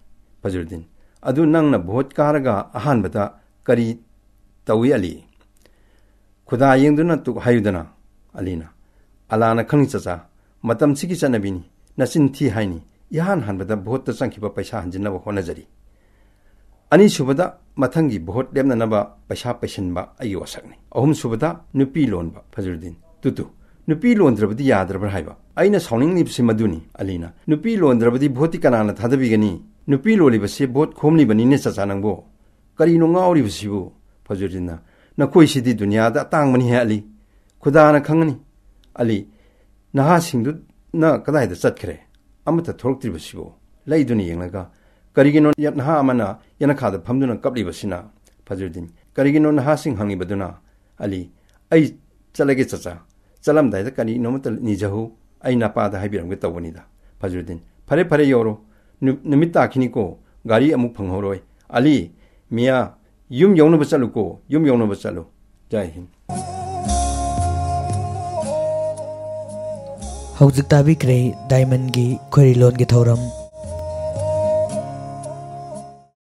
ꯐꯖꯔꯨꯗꯤꯟ, "ꯑꯗꯨ ꯅꯪꯅ ꯚꯣꯠ ꯀꯥꯔꯒ ꯑꯍꯥꯟꯕꯗ ꯀꯔꯤ ꯇꯧꯏ ꯑꯂꯤ? ꯈꯨꯗꯥ ꯌꯦꯡꯗꯨꯅ ꯇꯨꯛ ꯍꯥꯏꯌꯨꯗꯅ꯫" ꯑꯂꯤꯅ, "ꯑꯂꯥꯅ ꯈꯪꯏ ꯆꯆꯥ, ꯃꯇꯝꯁꯤꯒꯤ ꯆꯠꯅꯕꯤꯅꯤ꯫ ꯅꯆꯤꯟ ꯊꯤ ꯍꯥꯏꯅꯤ꯫ ꯏꯍꯥꯟ ꯍꯥꯟꯕꯗ ꯚꯣꯠꯇ ꯆꯪꯈꯤꯕ ꯄꯩꯁꯥ ꯍꯟꯖꯤꯟꯅꯕ ꯍꯣꯠꯅꯖꯔꯤ꯫ ꯑꯅꯤꯁꯨꯕꯗ ꯃꯊꯪꯒꯤ ꯚꯣꯠ ꯂꯦꯞꯅꯅꯕ ꯄꯩꯁꯥ ꯄꯩꯁꯤꯟꯕ ꯑꯩꯒꯤ ꯋꯥꯁꯛꯅꯤ꯫ ꯑꯍꯨꯝꯁꯨꯕꯗ ꯅꯨꯄꯤ ꯂꯣꯟꯕ꯫" ꯐꯖꯔꯨꯗꯤꯟ, "ꯇꯨ ꯇꯨ, ꯅꯨꯄꯤ ꯂꯣꯟꯗ꯭ꯔꯕꯗꯤ ꯌꯥꯗ꯭ꯔꯕ꯭ꯔꯥ ꯍꯥꯏꯕ? ꯑꯩꯅ ꯁꯥꯎꯅꯤꯡꯂꯤꯕꯁꯤ ꯃꯗꯨꯅꯤ꯫" ꯑꯂꯤꯅ, "ꯅꯨꯄꯤ ꯂꯣꯟꯗ꯭ꯔꯕꯗꯤ ꯚꯣꯠꯇꯤ ꯀꯅꯥꯅ ꯊꯥꯗꯕꯤꯒꯅꯤ? ꯅꯨꯄꯤ ꯂꯣꯜꯂꯤꯕꯁꯦ ꯚꯣꯠ ꯈꯣꯝꯂꯤꯕꯅꯤꯅꯦ ꯆꯆꯥ ꯅꯪꯕꯣ꯫ ꯀꯔꯤꯅꯣ ꯉꯥꯎꯔꯤꯕꯁꯤꯕꯨ?" ꯐꯖꯔꯨꯗꯤꯟꯅ, "ꯅꯈꯣꯏꯁꯤꯗꯤ ꯗꯨꯅꯤꯌꯥꯗ ꯑꯇꯥꯡꯕꯅꯤꯍꯦ ꯑꯂꯤ꯫ ꯈꯨꯗꯥꯅ ꯈꯪꯒꯅꯤ꯫" ꯑꯂꯤ, "ꯅꯍꯥꯁꯤꯡꯗꯨꯅ ꯀꯗꯥꯏꯗ ꯆꯠꯈ꯭ꯔꯦ? ꯑꯃꯠꯇ ꯊꯣꯛꯂꯛꯇ꯭ꯔꯤꯕꯁꯤꯕꯨ?" ꯂꯩꯗꯨꯅ ꯌꯦꯡꯂꯒ, "ꯀꯔꯤꯒꯤꯅꯣ ꯅꯍꯥ ꯑꯃꯅ ꯌꯦꯅꯈꯥꯗ ꯐꯝꯗꯨꯅ ꯀꯞꯂꯤꯕꯁꯤꯅ?" ꯐꯖꯔꯨꯗꯤꯟ, "ꯀꯔꯤꯒꯤꯅꯣ ꯅꯍꯥꯁꯤꯡ ꯍꯪꯂꯤꯕꯗꯨꯅ?" ꯑꯂꯤ, "ꯑꯩ ꯆꯠꯂꯒꯦ ꯆꯆꯥ꯫ ꯆꯠꯂꯝꯗꯥꯏꯗ ꯀꯔꯤꯅꯣꯃꯇ ꯅꯤꯖꯍꯧ, ꯑꯩ ꯅꯄꯥꯗ ꯍꯥꯏꯕꯤꯔꯝꯒꯦ ꯇꯧꯕꯅꯤꯗ꯫ ꯐꯖꯔꯨꯗꯤꯟ, ꯐꯔꯦ ꯐꯔꯦ, ꯌꯧꯔꯣ꯫ ꯅꯨ-, ꯅꯨꯃꯤꯠ ꯇꯥꯈꯤꯅꯤꯀꯣ, ꯒꯥꯔꯤ ꯑꯃꯨꯛ ꯐꯪꯍꯧꯔꯣꯏ꯫ ꯑꯂꯤ, ꯃꯤꯌꯥ, ꯌꯨꯝ ꯌꯧꯅꯕ ꯆꯠꯂꯨꯀꯣ, ꯌꯨꯝ ꯌꯧꯅꯕ ꯆꯠꯂꯨ꯫ ꯖꯥꯏ ꯍꯤꯟ꯫ ꯍꯧꯖꯤꯛ ꯇꯥꯕꯤꯈ꯭ꯔꯦ ꯗꯥꯏꯃꯟꯒꯤ ꯈꯣꯏꯔꯤꯂꯣꯟꯒꯤ ꯊꯧꯔꯝ꯫